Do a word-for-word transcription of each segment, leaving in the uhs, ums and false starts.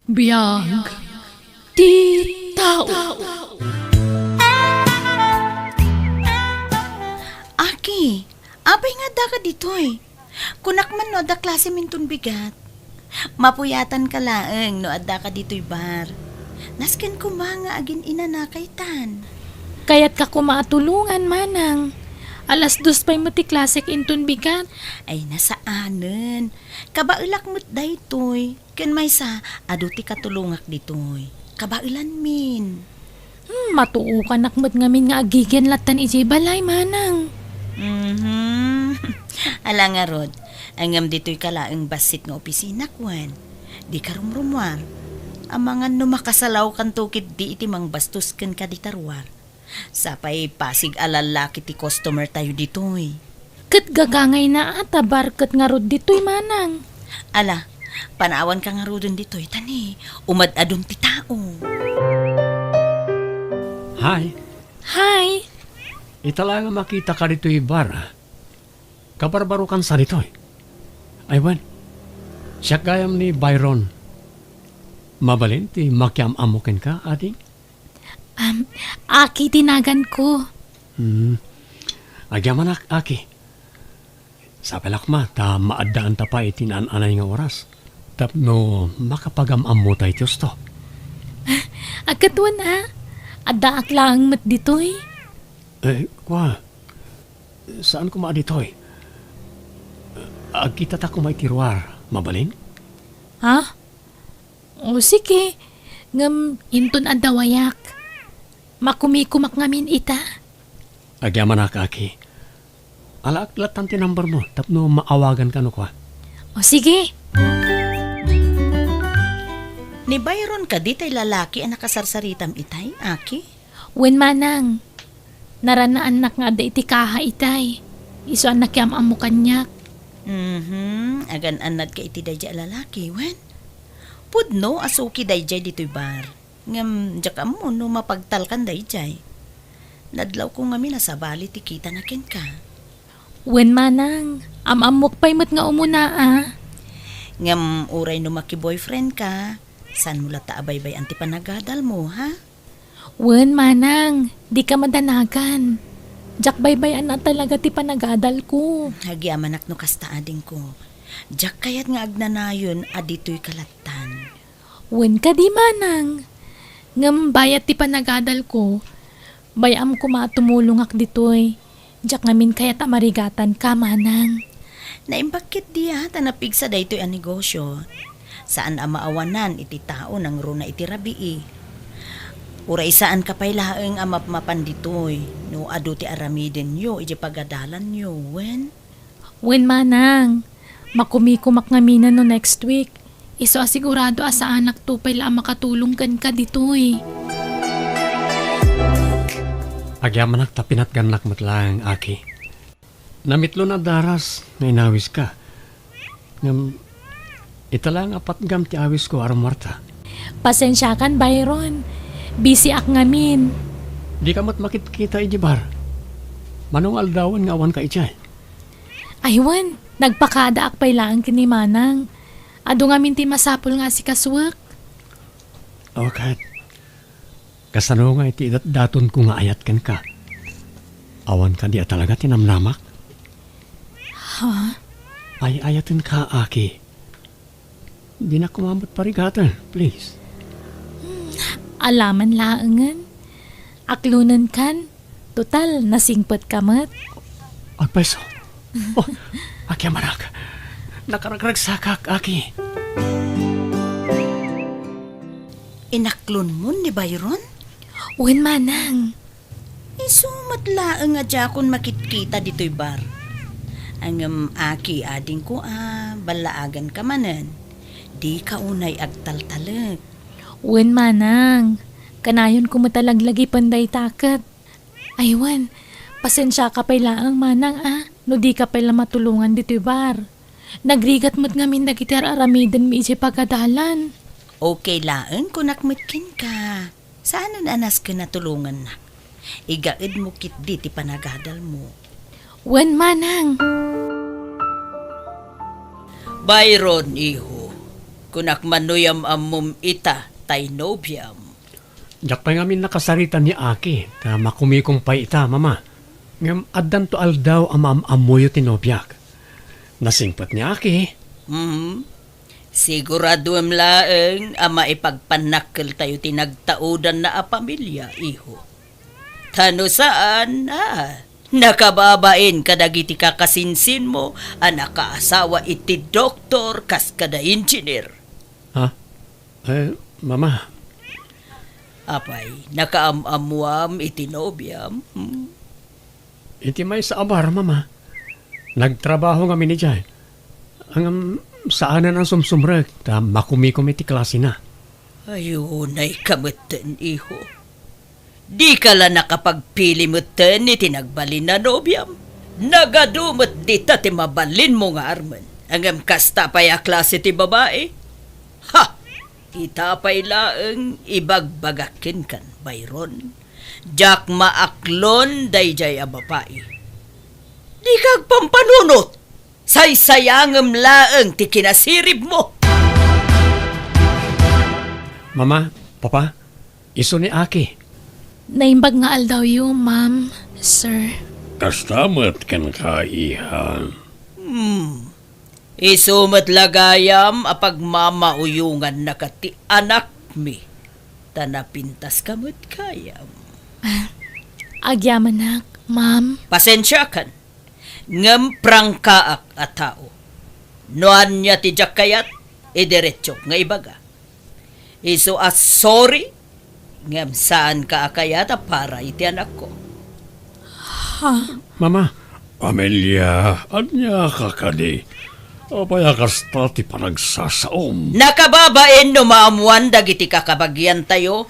Biag ti tao. Aki, apay nga addaka ditoy? Kunak man no adda klasem inton bigat. Mapuyatanka laeng no addaka ditoy bar. Nasken koma nga agin-inanakaytan. Kayatka koma a tulongan, manang. Alas dos pay met ti klasek inton bigat. Ay, nasaanen. Kabaelak met daytoy. Ken maysa, adu ti katulongak ditoy. Kabaelanmin. Hmm, matuokanak met ngamin nga agigen lattan idiay balay, manang. Mhm. Ala ngarud, ngem ditoyka laeng bassit nga opisinak, wen? Dika rumrumuar. Amangan no makasalawkanto ketdi iti mangbastos kenka dita ruar. Sapay pasig a lallaki ti customer tayo ditoy. Ket gagangayna a ta bar ket ngarud ditoy, manang. Ala, panaawanka ngaruden ditoy, ta ni, umad-adun ti tao. Hi. Hi. Ita la nga makitaka ditoy bar. Kabarbarokansa ditoy. Ay, wen. Siak gayam ni Byron. Mabalin ti makiam-ammo kenka, ading? Am, Aki ti naganko. Hmm. Agyamanak, Aki. Sapay la koma ta maaddaanta pay iti naan-anay nga oras tapno makapagam-ammota iti husto. Agkatwan a, addaak laeng met ditoy. Eh, kua, saan koma a ditoy? Agkitata koma iti ruar, mabalin? Ha? O, sige. Ngem inton adda wayak, makumikumak ngamin ita. Agyamanak, Aki. Alaak lattan ti number mo tapno maawaganka no kua. O, sige. Ni Byron kadi tay lalaki a nakasarsaritam itay, Aki? Wen, manang. Naranaannak nga adda iti kaha itay. Isu a nakiam-ammo kaniak. Mhm. Agan-annadka iti daydiay a lalaki, wen? Pudno a suki daydiay ditoy bar. Ngem diak ammo no mapagtalkan daydiay. Nadlawko ngamin a sabali ti kitana kenka. Wen, manang. Am-ammok pay met nga umuna a. Ngem uray no makiboyfriendka, saanmo latta a baybay-an ti panagadalmo, ha? Wen, manang, dika madanagan. Diak baybay-an a talaga ti panagadalko. Agyamanak no kasta, adingko. Diak kayat nga agnanayon a ditoyka lattan. Wen kadi, manang. Ngem bayat ti panagadalko, bay-am koma a tumulongak ditoy. Diak ngamin kayat a marigatanka, manang. Naimbag ketdi a ta napigsa daytoy a negosio. Saan a maawanan iti tao nangruna iti rabii. Uray saanka pay laeng a mapmapan ditoy no adu ti aramidenyo iti pagadalanyo, wen? Wen, manang. Makumikumak ngamin no next week. Isu a sigurado a saanakto pay la a makatulong kenka ditoy. Agyamanak ta pinatgannak met laeng, Aki. Namitlo a daras nga inawiska. Ngem, ita la nga patgam ti awisko a rummuarta. Pasensiakan, Byron. Busy ak ngamin. Dika met makitkita idiay bar. Mano nga aldawen nga awanka idiay? Ay, wen, nagpakadaak pay laeng ken ni Manang. Adu ngamin ti masapul nga asikasuek. O ket, kasano nga iti idatdatonko nga ayat kenka? Awan kadi a talaga ti namnamak? Ha? Ay-ayatenka, Aki. Dinak koma met parigaten, please. Alaman laengen. Aklonenkan. Total, nasingpetka met. Agpayso. Oh, Aki a manak. Nakaragragsakak, Aki. Inaklonmon ni Byron? Wen, manang. Isu met laeng a diakon makitkita ditoy bar. Ngem, Aki, adingko a, ballaaganka manen. Dika unay agtaltalek. Wen, manang. Kanayonko met a laglagipen dayta ket. Ay, wen, pasensiaka pay laeng, manang, a, no dika pay la matulongan ditoy bar. Nagrigat met ngamin dagiti ar-aramidenmi idiay pagadalan. Okay laeng, kunak met kenka. Saanen a nasken a tulongannak. Igaedmo ketdi ti panagadalmo. Wen, manang. Byron, iho. Kunak man no yam-ammom ita, tay nobiam. Diak pay ngamin nakasarita ni Aki, ta makumikom pay ita, Mama. Ngem addanto aldaw a maam-ammoyo ti nobiak. Nasingpet ni Aki. Mhm. Siguraduem laeng a maipagpannakkeltayo ti nagtaudanna a pamilia, iho. Ta no saan, a, nakababain kadagiti kakasinsinmo a nakaasawa iti doktor kas kada engineer. Ha? Eh, Mama. Apay, nakaam-ammoam iti nobiam? Hmm? Iti maysa a bar, Mama. Nagtrabaho ngamin idiay. Ngem saanen a sumsumrek ta makumikom iti klasena. Ay, unayka metten, iho. Dika la nakapagpili metten iti nagbalin a nobiam. Nagadu met dita ti mabalinmo nga armen. Ngem kasta pay a klase ti babai? Ha! Ita pay laeng ibagbagak kenkan, Byron. Diak maaklon daydiay a babai. Dika agpampanunot! Saysayangem laeng ti kinasiribmo! Mama, Papa, isu ni Aki. Naimbag nga aldawyo, Ma'am, Sir. Kasta met kenka, iha. Hmm. Isu met la gayam a pagmamauyongannaka ti anakmi, ta napintaska met gayam. Ah, agyamanak, Ma'am. Pasensiakan, ngem prangkaak a tao. No ania ti diak kayat, idiretsok nga ibaga. Isu a sorry, ngem saanka a kayat a para iti anakko. Ha? Mama. Amelia, ania ka kadi? Apay a kasta ti panagsasaom? Nakababain no maammoan dagiti kakabagiantayo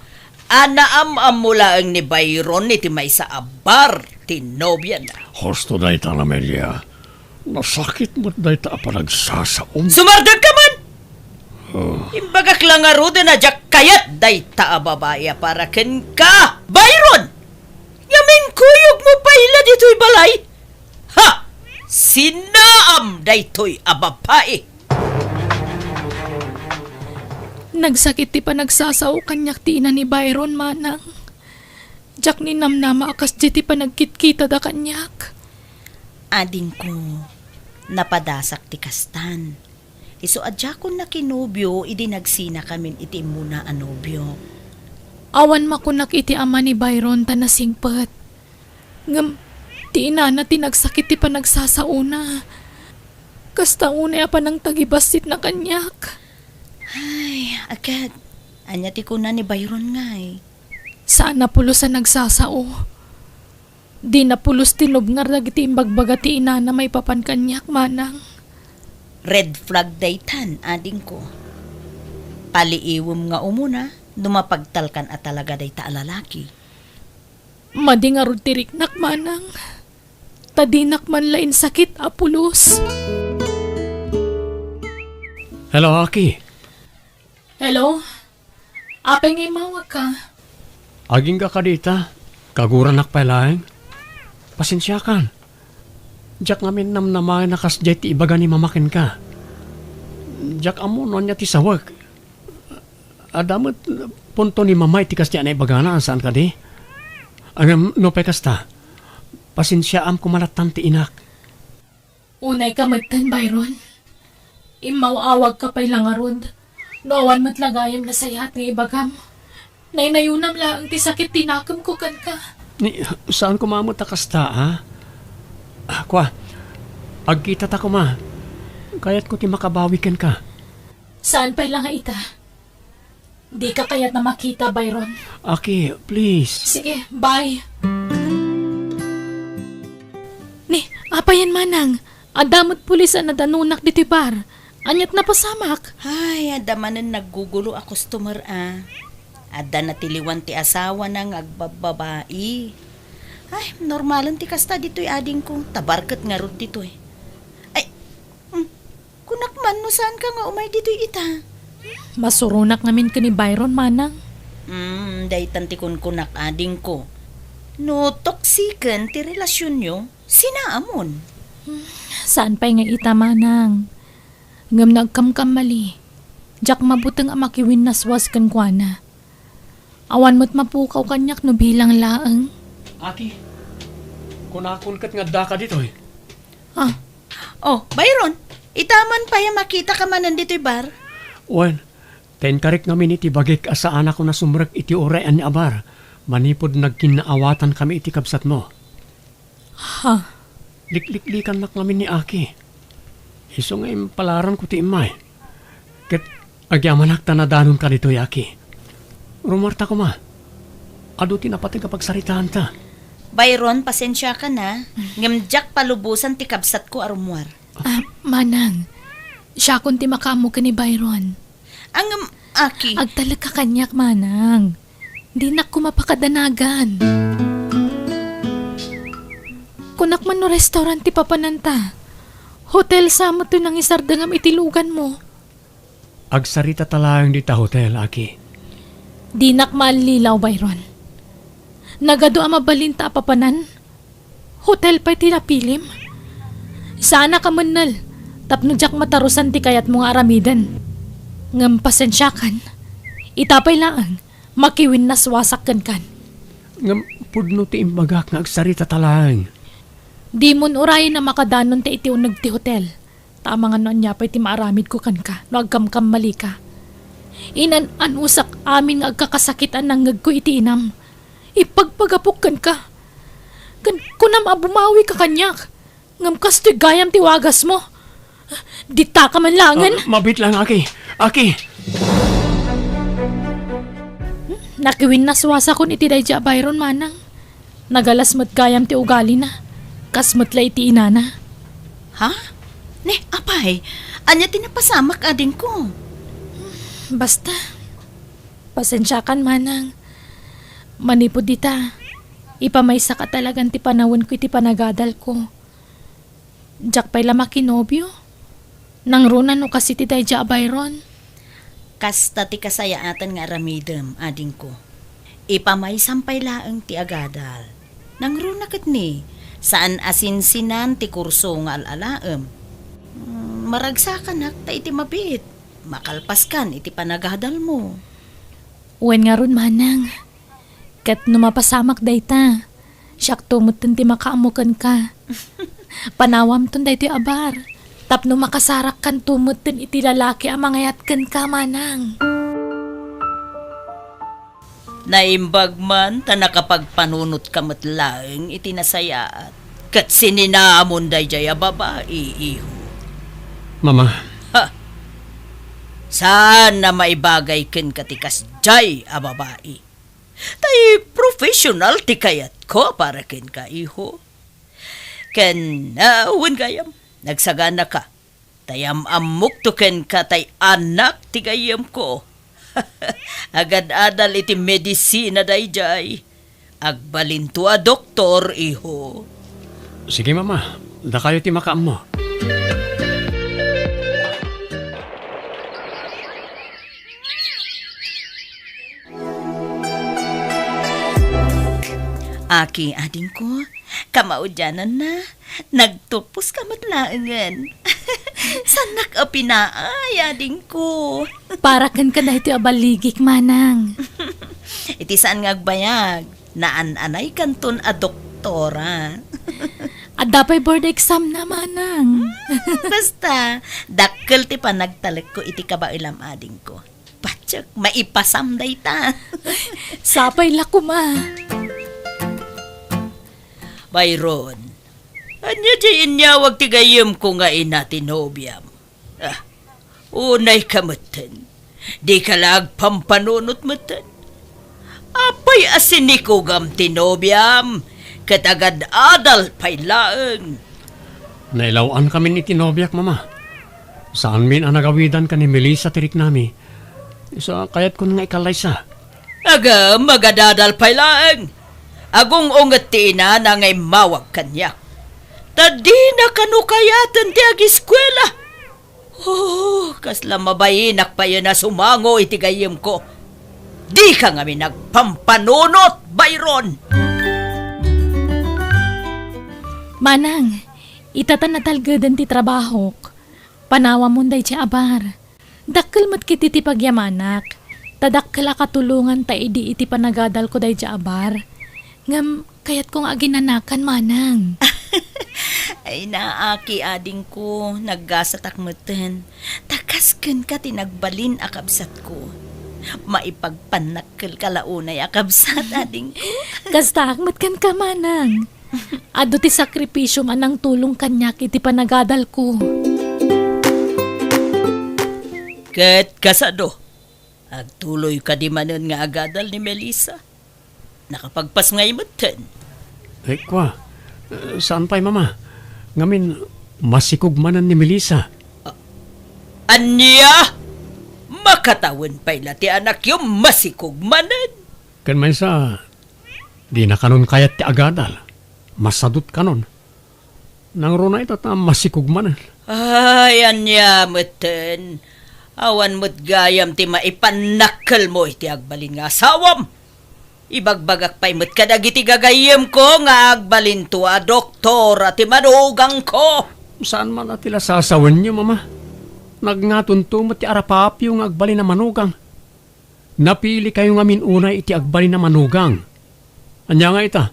a naam-ammo laeng ni Byron iti maysa a bar ti nobiana. Husto dayta, Amelia. Nasakit met dayta a panagsasaom. Sumardengka man! Oh. Imbagak la ngaruden a diak kayat dayta a babai a para kenka, Byron! Ngem inkuyogmo pay la ditoy balay? Ha! Sinaam daytoy a babai! Nagsakit ti panagsasao kaniak ti ina ni Byron, manang. Diak ninamnama a kasdiay ti panagkitkitada kaniak. Adingko, napadasak ti kastan. Isu a diakon nakinobio idi nagsinakamin iti immuna a nobio. Awan makunak iti ama ni Byron ta nasingpet. Ngem ti inana ti nagsakit ti panagsasaona. Kasta unay a panangtagibassitna kaniak. Ay, aged, ania ti kuna ni Byron ngay? Saan a pulos a nagsasao. Dina pulos tinubngar dagiti imbagbaga ti inana maipapan kaniak, manang. Red flag daytan, adingko. Paliiwem nga umuna no mapagtalkan a talaga dayta a lalaki. Madi ngarud ti riknak, manang. Ta dinak man la insakit a pulos. Hello, Aki. Hello? Apay nga immawagka? Agingga ka dita, kaguranak pay laeng. Pasensiakan. Diak ngamin namnamaen a kasdiay ti ibaga ni Mama kenka. Diak ammo no ania ti sawek. Adda met punto ni Mama iti kasdiay a naibagana, saan kadi? Ngem nupay kasta, pasensiaam koma lattan ti inak. Unayka metten, Byron. Immaw-awagka pay la ngarud. No awan met la gayam nasayaat nga ibagam. Naynayonam laeng ti sakit ti nakemko kenka. Ni, saan koma met a kasta, ha? Ah, kua, agkitata koma. Kayatko ti makabawi kenka. Saan pay la nga ita? Dika kayat a makita, Byron. Aki, please. Sige, bye. Ni, apayen manang? Adda met pulis a nadanonak ditoy bar. Aniat napasamak? Ay, adda manen naggugulo a customer a. Adda natiliwan ti asawana nga agbabbabai. Ay, normalen ti kasta ditoy adingko. Ta bar ket ngarud ditoy. Ay, hmm, kunak man no saanka nga umay ditoy ita. Masuronak ngamin ken ni Byron, manang. Hmm, daytan ti kunkunak adingko. No toksiken ti relasionyo, sinaamon. Hmm, saan pay nga ita, manang. Ngem no agkamkamali, Diak mabuteng a makiwinnaswas kenkuana. Awan met mapukaw kaniak no bilang laeng. Aki, kunakon ket nga addaka ditoy. Ah. Oh, Byron, ita man pay a makitaka manen ditoy bar? Wen, ta inkarik ngamin iti bagik a saanakon a sumrek iti uray ania a bar, manipud nagkinnaawatankami iti kabsatmo. Ha? Likliklikannak ngamin ni Aki. Isu nga impalaranko ti immay. Ket agyamanak ta nadanonka ditoy, Aki. Rummuarta koma. Adu ti napateg a pagsaritaanta. Byron, pasensiakan a, ngem diak palubosan ti kabsatko a rummuar. Ah, Manang, siakon ti makaammo ken ni Byron. Ngem, Aki. Agtalekka kaniak, Manang. Dinak koma pakadanagan. Kunak man no restaurant ti papananta. Hotel sa met toy nangisardengam iti luganmo. Agsaritata laeng dita hotel, Aki. Dinak maallilaw, Byron. Nagadu a mabalinta a papanan. Hotel pay ti napilim? Saanaka mennel, tapno diak matarusan ti kayatmo nga aramiden. Ngem pasensiakan, ita pay laeng, makiwinnaswasak kenkan. Ngem pudno ti imbagak nga agsaritata laeng. Dimon urayen a makadanon ta iti uneg ti hotel. Ta amangan no ania pay ti maaramidko kenka no agkamkammalika. Inan-anusak amin nga agkakasakit a nangngegko iti inam. Ipagpagapok kenka. Ken kunam a bumawika kaniak. Ngem kastoy gayam ti wagasmo. Ditaka man laengen. Ah, mabiit lang, Aki. Aki! Nakiwinnaswasakon iti daydi a Byron, Manang. Nagalas met gayam ti ugalina, kas met la iti inana. Ha? Ne, apay, ania ti napasamak, adingko? Basta, pasensiakan, Manang. Manipud dita, ipamaysaka talagan ti panawenko iti panagadalko. Diak pay la makinobio. Nangruna no kas iti daydi a Byron. Kasta ti kasayaatan nga aramidem, adingko. Ipamaysam pay laeng ti agadal. Nangruna ket ni, saan a sinsinan ti kurso nga al-alaem. Mm, maragsakanak ta iti mabiit, makalpaskan iti panagadalmo. Wen ngarud, Manang. Ket no mapasamak dayta, siakto metten ti makaammo kenka. Panawamton daytoy a bar, tapno makasarakkanto metten iti lalaki a mangayat kenka, Manang. Naimbag man ta nakapagpanunotka met laeng iti nasayaat, ket sininamon daydiay a babai, iho. Mama. Ha! Saan a maibagay kenka ti kasdiay a babai. Tay professional ti kayatko para kenka, iho. Ken, ah, wen gayam, nagsaganaka. Tay am-ammokto kenka tay anak ti gayyemko. Agad-adal iti medisina daydiay. Agbalinto a doktor, iho. Sige, Mama. Dakayo ti makaammo. Aki, adingko, kamaudiananna, nagtuposka met laengen. Saannak a pinaay, adingko. Para kenka daytoy a balligik, Manang. Iti saan nga agbayag, naan-anaykanton a doktora. Adda pay board exam na, Manang. Hmm, basta, dakkel ti panagtalekko iti kabaelam, adingko. Patiek, maipasam dayta. Sapay la koma. Byron, ania diay inyawag ti gayyemko nga ina ti nobiam? Ah, unayka metten. Dika la agpampanunot metten. Apay a sinikugam ti nobiam, ket agad-adal pay laeng. Nailaw-ankamin iti nobiak, Mama. Saanmin a nagawidan ken ni Melissa ti riknami. Isu a kayatkon nga ikallaysa. Aga, magadadal pay laeng. Agung-unget ti inana nga immawag kaniak. Ta dina kano kayaten ti agiskuela. Oh, kasla mabayinak payen a sumango iti gayyemko. Dika ngamin agpampanunot, Byron! Manang, ita ta natalgeden ti trabahok. Panawamon daydiay a bar. Dakkel met ketdi ti pagyamanak. Ta dakkel a katulongan ta idi iti panagadalko daydiay a bar. Ngem kayatko nga aginanakan, manang. Ay, naaki, adingko, naggasatak metten. Ta kas kenka ti nagbalin a kabsatko. Maipagpannakkelka la unay a kabsat, adingko. Kastaak met kenka, manang. Adu ti sakripisiom a nangtulong kaniak iti panagadalko. Ket kasano? Agtuloy kadi manen nga agadal ni Melissa? Nakapagpasngay metten. Eh, kua, eh, saan pay, Mama? Ngamin, masikog manen ni Melissa. A-, ania? Makatawen pay la ti anakyo masikog manen? Ken maysa, dina kanon kayat ti agadal. Masadot kanon. Nangruna ita ta masikog manen. Ay, ania metten? Awan met gayam ti maipannakkelmo iti agbalin nga asawam. Ibagbagak pay met kadagiti gagayyemko nga agbalinto a doktora ti manugangko. Saan man a ti la sasawenyo, Mama. Nagngatonto met ti arapaapyo nga agbalin a manugang. Napilikayo ngamin unay iti agbalin a manugang. Ania nga ita?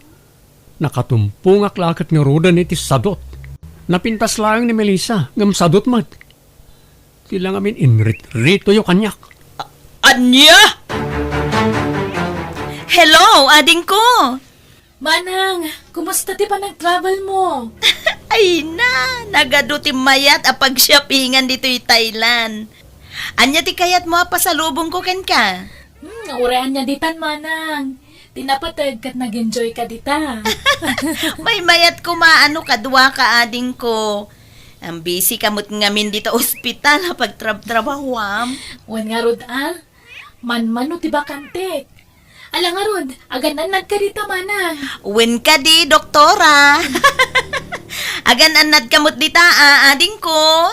Nakatumpongak la ket ngaruden iti sadot. Napintas laeng ni Melissa, ngem sadot met. Ti la ngamin inritritoyo kaniak. A-, ania? Hello, adingko! Manang, kumusta ti panagtravel mo? Ay na, nagadu ti mayat a pagshoppingan ditoy Thailand. Ania ti kayatmo a pasalubongko kenka? Hmm, uray ania ditan, manang. Ti napateg ket nag-enjoy ka dita. Maymayat koma no kaduaka, adingko. Ang busy ka met ngamin dita ospital a pagtrabtrabahuam. Wen ngarud a, manmano ti bakantek. Ala ngarud, agan-annad ka dita, manang. Wen kadi, doktora. Agan-annad ka met dita, a, adingko.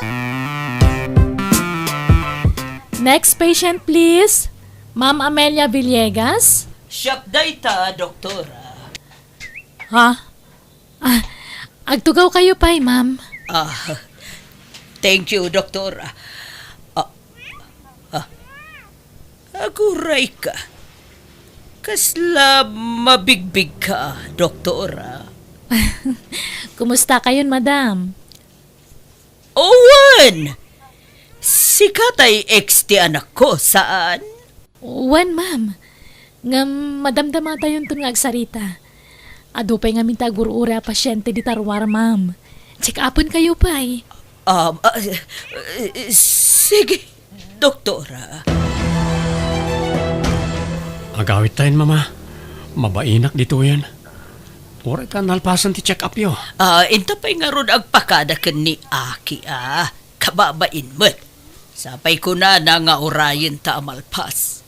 Next patient, please. Ma'am Amelia Villegas. Siak dayta, doktora. Ha? Ah, agtugaw kayo pay, ma'am. Ah, thank you, doktora. Ah, ah, aguray ka. Kasla mabigbig ka, doktora. Kumusta kayon, madam? Owen! Sika tay ex ti anak ko, saan? Wen, ma'am. Ngem madamdamatayonton nga agsarita. Adu pay ngamin ti agur-uray a pasiente dita ruar, ma'am. Check-upen kayo pay. Um, ah, eh, sige, doktora. Agawid tayon, Mama. Mabainak ditoyen. Uray ta nalpasen ti check-upyo. Ah, inta pay ngarud agpakada ken ni Aki, ah. Kababain met. Sapay kunana nga urayenta a malpas.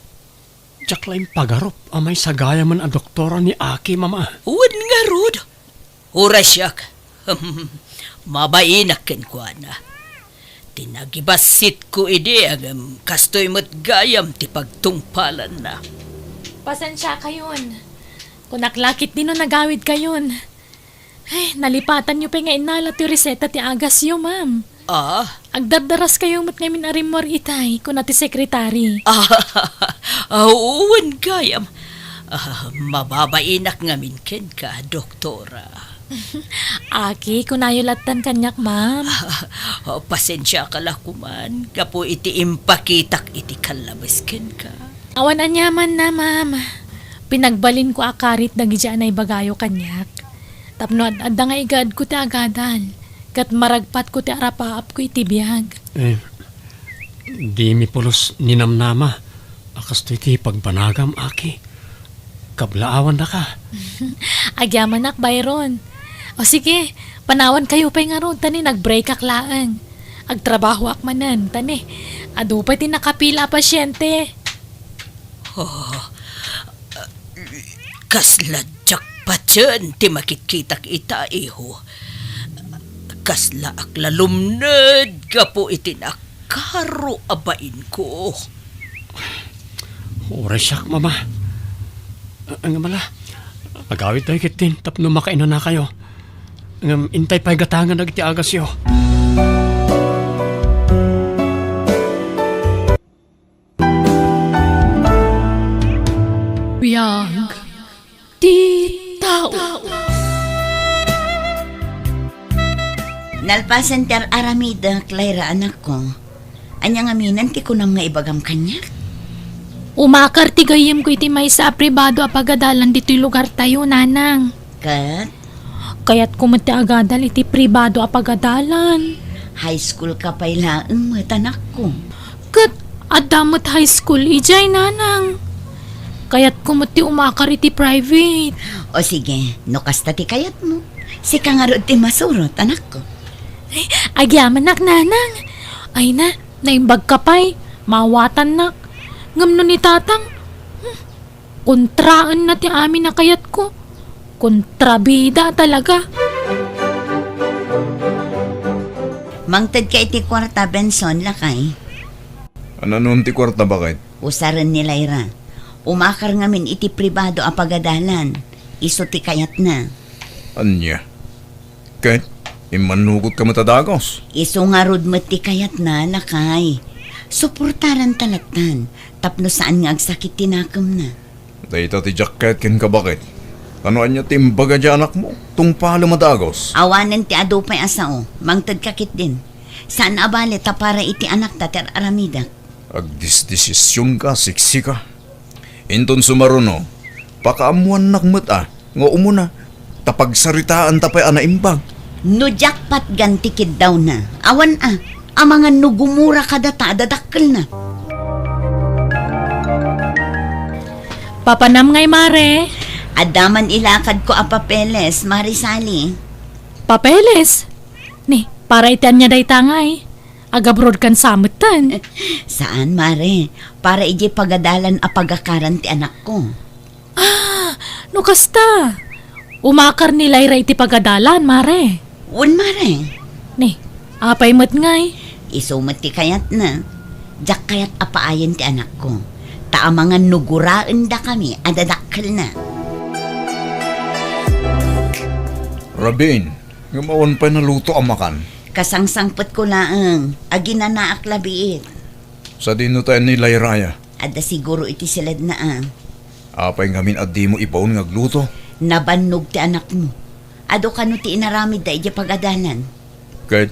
Diak la impagarup a maysa gayamen a doktora ni Aki, Mama. Wen ngarud, uray siak. Mabainak kenkuana. Ti nagibassitko idi, ngem kastoy met gayam ti pagtungpalanna. Pasensia kayon. Kunak la ketdi no nagawid kayon. Ay, nalipatanyo pay nga innala ti reseta ti agasyo, ma'am. Ah? Agdardaras kayo met ngamin a rimmuar itay, kuna ti sekretari. Ah, ah, wen gayam. Ah, mababainak ngamin kenka, doktora. Aki, kunayo lattan kaniak, ma'am. Ah, pasensiaka la koman, gapu iti impakitak iti kallabes kenka. Awan aniamanna, ma'am. Pinagbalinko a karit dagiti a naibagayo kaniak. Tapno ad-adda nga igaedko ti agadal, ket maragpatko ti arapaapko iti biag. Eh, dimi pulos ninamnama a kastoy ti pagbanagam, Aki. Kablaawannaka. Agyamanak, Byron. O sige, panawan kayo pay ngarud, ta ni nagbreakak laeng. Agtrabahoak manen, ta ni adu pay ti nakapila a pasiente. Oh, kasla diak patien ti makitkitak ita, iho. Kaslaak la lumned gapu iti nakaro a bainko. Uray siak, Mama. Ngem ala, agawidtayo ketdin tapno makainanakayo. Ngem intay pay gatangen dagiti agasyo. Biag ti tao. Nalpasen ti ar-aramidek, Lyra, anakko. Ania ngamin ti kunam nga ibagam kaniak? Umakar ti gayyemko iti maysa a pribado a pagadalan ditoy lugartayo, nanang. Ket? Kayatko met ti agadal iti pribado a pagadalan. High school ka pay laeng met, anakko. Ket adda met high school idiay, nanang. Kayatko met ti umakar iti private. O sige, no kasta ti kayatmo, sika ngarud ti masurot, anakko. Ay, agyamanak, nanang. Ay na, naimbag ka pay, maawatannak. Ngem no ni tatang, hmm, kontraenna ti amin a kayatko. Kontrabida talaga. Mangted ka iti kuarta, Benson, lakay. Ananon ti kuarta, baket? Usaren ni Lyra. Umakar ngamin iti pribado a pagadalan. Isu ti kayatna. Ania? Ket immannugot ka met a dagus? Isu ngarud met ti kayatna, lakay. Suportaranta lattan tapno saan nga agsakit ti nakemna. Dayta ti diak ket kenka, baket. Kano ania ti imbaga ti anakmo? Tungpalem a dagus. Awanen ti adu pay a sao. Mangted ka ketdin. Saan a bale ta para iti anakta ti ar-aramidek. Agdisdesisionka, siksika. Inton sumaruno, pakaammoannak met a nga umuna, ta pagsaritaanta pay a naimbag. No diak patgan ti kiddawna, awan a, amangan no gumura kadata a dadakkelna. Papanam ngay, mare? Adda man ilakadko a papeles, Mare Sally. Papeles? Ni, para iti ania dayta ngay? Agabrodkan sa metten? Saan, mare. Para idiay pagadalan a pagakaran ti anakko. Ah, no kasta, umakar ni Lyra iti pagadalan, mare. Wen, mare. Ni, apay met ngay? Isu met ti kayatna. Diak kayat a paayen ti anakko. Ta amangan no guraendakami a dadakkelna. Rabin, ngem awan pay naluto a makan. Kasangsangpetko laeng, aginanaak la biit. Sadino tayo ni Lyra aya? Adda siguro iti siledna a. Apay ngamin a dimo ibaon nga agluto? Nabannog ti anakmo. Adu kano ti inaramidda idiay pagadalan? Ket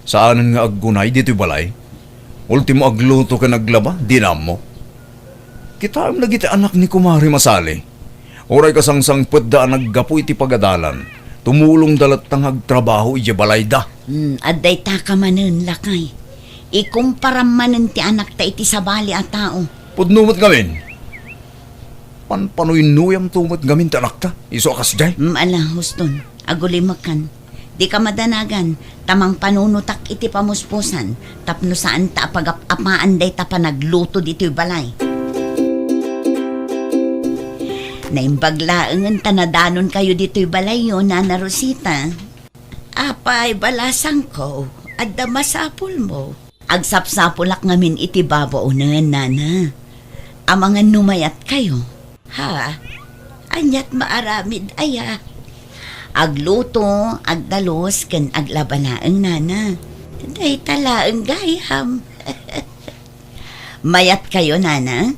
saanen nga aggunay ditoy balay? Ultimo agluto ken aglaba, dina ammo. Kitaem dagiti anak ni Kumare Masali. Uray kasangsangpetda a naggapu iti pagadalan, tumulongda latta nga agtrabaho idiay balayda. Hmm, adda itaka manen, lakay. Ikumparam manen ti anakta iti sabali a tao. Pudno met ngamin. Panpanuynoyamto met ngamin ti anakta, isu a kasdiay. Hmm, ala, huston. Agulimekan. Dika madanagan, ta mangpanunotak iti pamuspusan, tapno saanta a pagap-apaan dayta panagluto ditoy balay. Naimbag laengen ta nadanonkayo ditoy balayyo, Nana Rosita. Apay, balasangko, adda masapulmo. Agsapsapulak ngamin iti babaonen, Nana. Amangan no mayatkayo. Ha? Aniat maaramid aya? Agluto, agdalus, ken aglaba laeng, Nana. Dayta laeng gayam. Mayatkayo, Nana?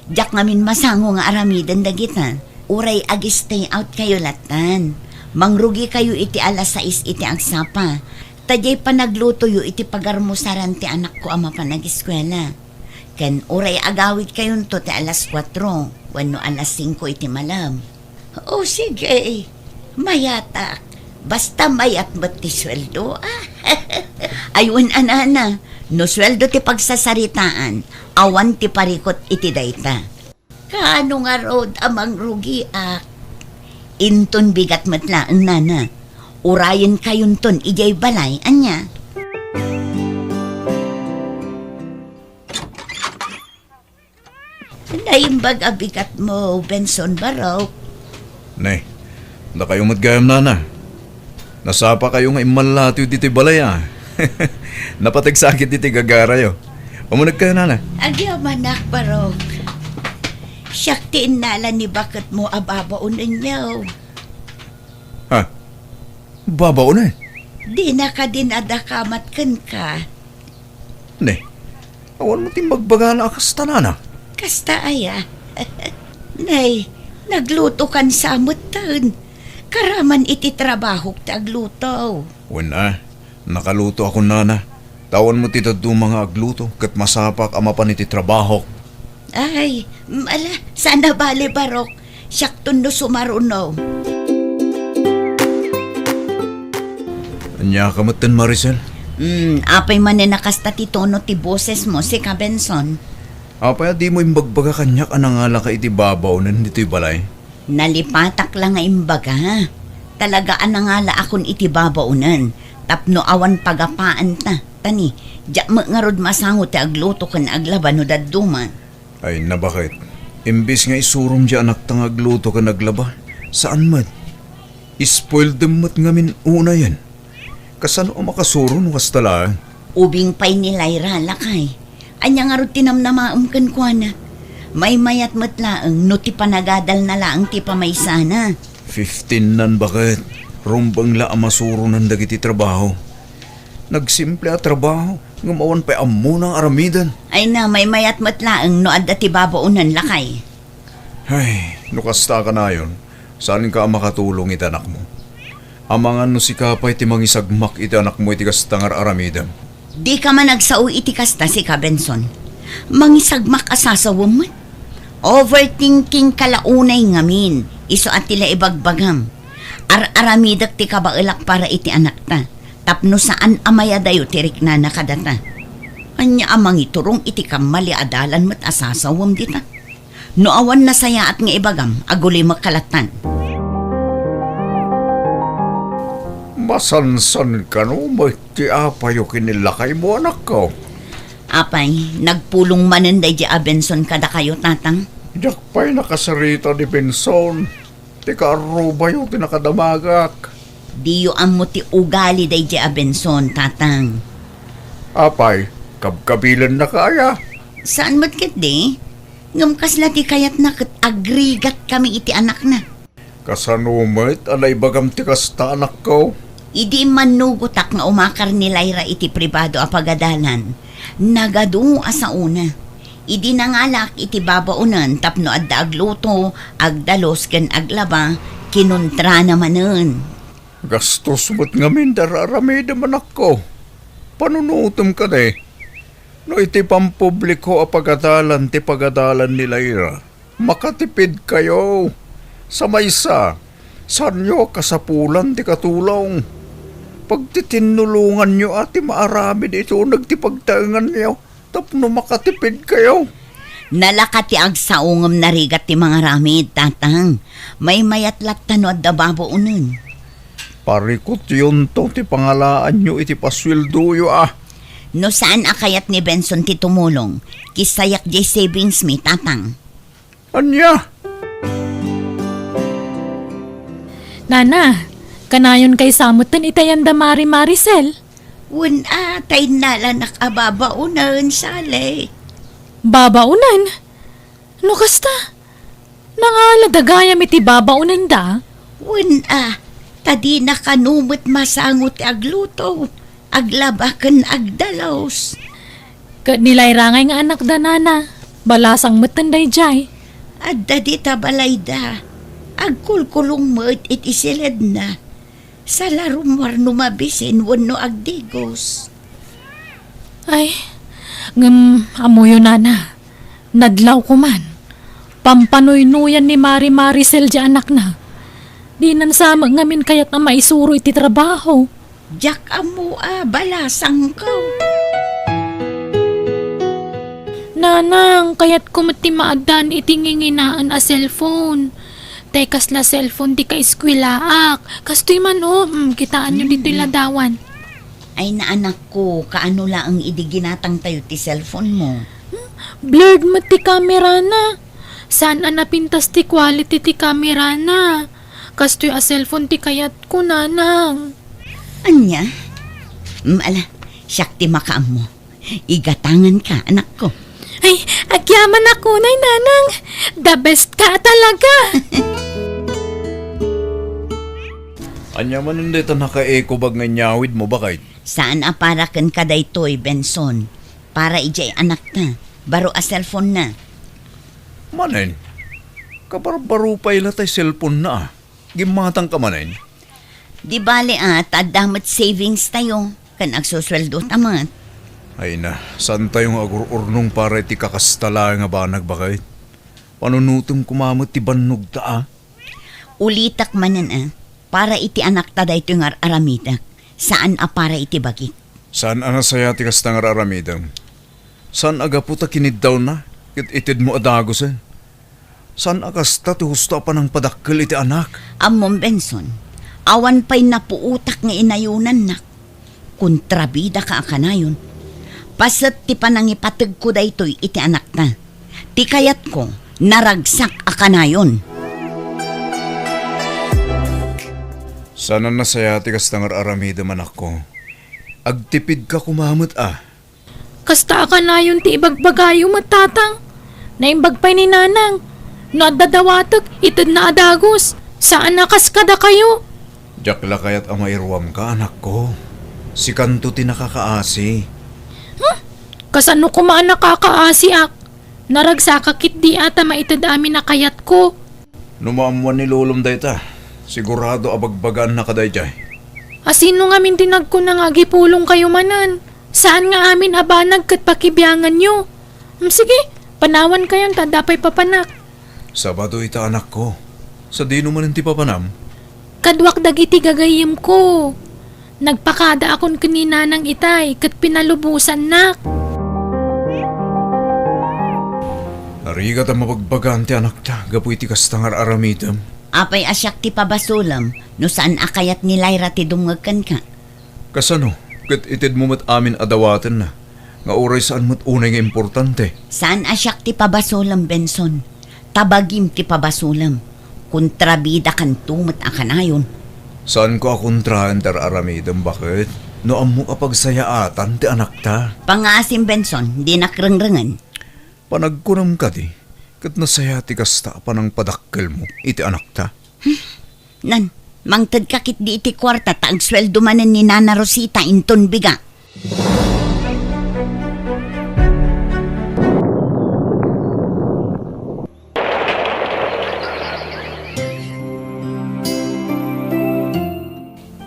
Diak ngamin masango nga aramiden dagita. Uray ag-stay out kayo lattan. Mangrugikayo iti alas sais iti agsapa. Ta diay panaglutoyo iti pagarmusaran ti anakko a mapan agiskuela. Ken uray agawidkayonto ti alas kuatro wenno alas singko iti malem. O sige, mayatak. Basta mayat met ti sueldo, ah. Ay, wen a, Nana, no sueldo ti pagsasaritaan, awan ti parikut iti dayta. Kaano ngarud a mangrugiak? Inton bigat met laeng, Nana. Urayenkayonton idiay balay, ania? Naimbag a bigatmo, Benson Barok. Ne, dakayo met gayam, Nana. Nasapakayo nga immalatiw ditoy balay, a. Napateg sakit ditoy gagarayo. Umunegkayo, Nana. Agyamanak, Barok. Siak ti innala ni baketmo a babaonenyo. Ha? Babaonen? Dina kadin a dakamat kenka. Ne, awan met imbagbagana a kasta, Nana. Kasta aya? Ay, naglutokan sa metten. Karaman iti trabahok ti agluto. Wen a, nakalutoakon, nana. Awan met ti dadduma nga agluto, ket masapak a mapan iti trabahok. Ay, mm, ala, saan a bale, Barok. Siakton no sumaruno. Ania ka metten, Maricel? Mm, apay manen a kasta ti tono ti bosesmo, sika, Benson? Apay a dimo imbagbaga kaniak a nangalaka iti babaonen ditoy balay? Nalipatak la nga imbaga. Talaga a nangalaakon iti babaonen tapno awan pagapaanta. Tani, diak met ngarud masango ti agluto ken aglaba no dadduma. Ay, nabaket. Imbes nga isurom ti anakta nga agluto ken aglaba, saan met. Spoiledem met ngamin unayen. Kasano a makasuro no kasta laeng? Ubing pay ni Lyra, lakay. Ania ngarud ti namnamaem kenkuana? Maymayat met laeng no ti panagadalna laeng ti pamaysana. Fifteen-nan, baket. Rumbeng la a masuronan dagiti trabaho. Nagsimple a trabaho, ngem awan pay ammona nga aramiden. Ay na, maymayat met laeng no adda ti babaonen, lakay. Ay, no kasta kanayon, saanka a makatulong iti anakmo. Amangan no sika pay ti mangisagmak iti anakmo iti kasta nga ar-aramidem. Dika man agsao iti kasta, sika, Benson. Mangisagmak a sasawem met. Overthinking ka la unay ngamin, isu a ti la ibagbagam. Ar-aramidek ti kabaelak para iti anakta, tapno saan a mayadayo ti riknana kadata. Ania a mangiturong iti kammali a dalan met a sasawem dita? No awan nasayaat nga ibagam, agulimek ka lattan. Masansan kano met ti apayo ken ni lakaymo, anakko? Apay, nagpulong manen daydi a Benson kadakayo, tatang? Diak pay nakasarita ni Benson. Ti kaarrubayo ti nakadamagak. Diyo ammo ti ugali daydi a Benson, tatang. Apay, kabkabilennaka aya? Saan met ketdi? Ngem kasla ti kayatna ket agrigatkami iti anakna. Kasano met a naibagam ti kasta, anakko? Idi immannugotak nga umakar ni Lyra iti pribado a pagadalan, nagadu a saona. Idi nangalaak iti babaonen tapno adda agluto, agdalus ken aglaba, kinuntrana manen. Gastos met ngamin ti ar-aramidem, anakko. Panunotem kadi, no iti pampubliko a pagadalan ti pagadalan ni Lyra, makatipidkayo. Sa maysa, saanyo a kasapulan ti katulong. Pagtitinulonganyo a ti maaramid iti uneg ti pagtaenganyo tapno makatipidkayo. Nalaka ti agsao ngem narigat ti mangaramid, tatang. Maymayat latta no adda babaonen. Parikutyonto ti pangalaanyo iti pasueldoyo a. No saan a kayat ni Benson ti tumulong, kissayak diay savings mi, tatang. Ania? Nana, kanayon kaysa metten iti ayan da Mari Maricel? Wen a, ta innalanak a babaonen, Sally. Babaonen? No kasta, nangalada gayam iti babaonenda? Wen a, ta dina kano met masango ti agluto, aglaba ken agdalus. Ket ni Lyra ngay nga anakda, nana, balasang metten daydiay. Adda dita balayda. Agkulkulong met iti siledna. Salarumar no mabisin wenno agdigos. Ay, ngem ammoyo, nana, nadlawko man. Pampanuynuyan ni Mari Maricel diay anakna. Dinan sa met ngamin kayat a maisuro iti trabaho. Diak ammo a balasangko. Nanang, kayatko met ti maaddaan iti nginginaen a cellphone. Tay kasla cellphone ti kaeskuelaak. Kastoy man, o, mm, kitaanyo ditoy ladawan. Ay, naanakko, kaano laeng idi ginatangtayo ti cellphone mo? Hmm? Blurred met ti camera na. Saan a napintas ti quality ti camera na. Kastoy a cellphone ti kayatko, nanang. Ania? Mm, ala, siak ti makaammo. Igatangan ka, anakko. Ay, agyamanak unay, nanang. The best ka talaga. Ania manen dayta naka-eco bag nga inyawidmo, baket? Saan a para kenka daytoy, Benson. Para idiay anakta. Baro a cellphone na. Manen? Kabarbaro pay la tay cellphone na, ah. Gimmatangka manen? Di bale, ah, ta adda met savings tayo, ken agsusueldo ta met. Ay na, saan tayo nga agur-urnong para iti kakasta laeng a banag, baket? Panunotem koma met ti bannogta, ah. Ulitek manen, ah, para iti anakta daytoy nga ar-aramidek, saan a para iti bagik. Saan a nasayaat ti kasta nga ar-aramidem. Saan a gapu ta kiniddawna, ket itedmo a dagusen. Saan a kasta ti husto a panangpadakkel iti anak. Ammom, Benson, awan pay napuotak nga inayonannak. Kontrabidaka a kanayon. Paset ti panangipategko daytoy iti anakta. Ti kayatko, naragsak a kanayon. Saan a nasayaat ti kasta nga ar-aramidem, anakko. Agtipidka koma met, ah. Kasta a kanayon ti ibagbagayo met, Tatang. Naimbag pay ni Nanang. No adda dawatek, itedna a dagus. Saan a kas kadakayo. Diak la kayat a mairuamka, anakko. Sikanto ti nakakaasi. Huh? Kasano koma a nakakaasiak? Naragsakak ketdi a ta maited amin a kayatko. No maammuan ni lolom dayta, sigurado a bagbagaannaka daydiay. A sino ngamin ti nagkuna nga agipulongkayo manen? Saan nga amin a banag ket pakibianganyo? Hmm, sige, panawankayon ta adda pay papanak. Sabado ita, anakko. Sadino manen ti papanam? Kaduak dagiti gagayyemko. Nagpakadaakon ken ni Nanang itay ket pinalubosannak. Narigat a mabagbagaan ti anakta gapu iti kasta nga ar-aramidem. Apay a siak ti pabasolem no saan a kayat ni Lyra ti dumngeg kenka? Kasano? Ket itedmo met amin a dawatenna, nga uray saan met unay nga importante. Saan a siak ti pabasolem, Benson. Ta bagim ti pabasolem. Kontrabidakanto met a kanayon. Saanko a kontraen ti ar-aramidem, baket? No ammok a pagsayaatan ti anakta. Pangngaasim, Benson, dinak rengrengen. Panagkunam kadi, ket nasayaat ti kasta a panangpadakkelmo iti anakta? Nan, mangtedka ketdi iti kuarta ta agsueldo manen ni Nana Rosita inton biga.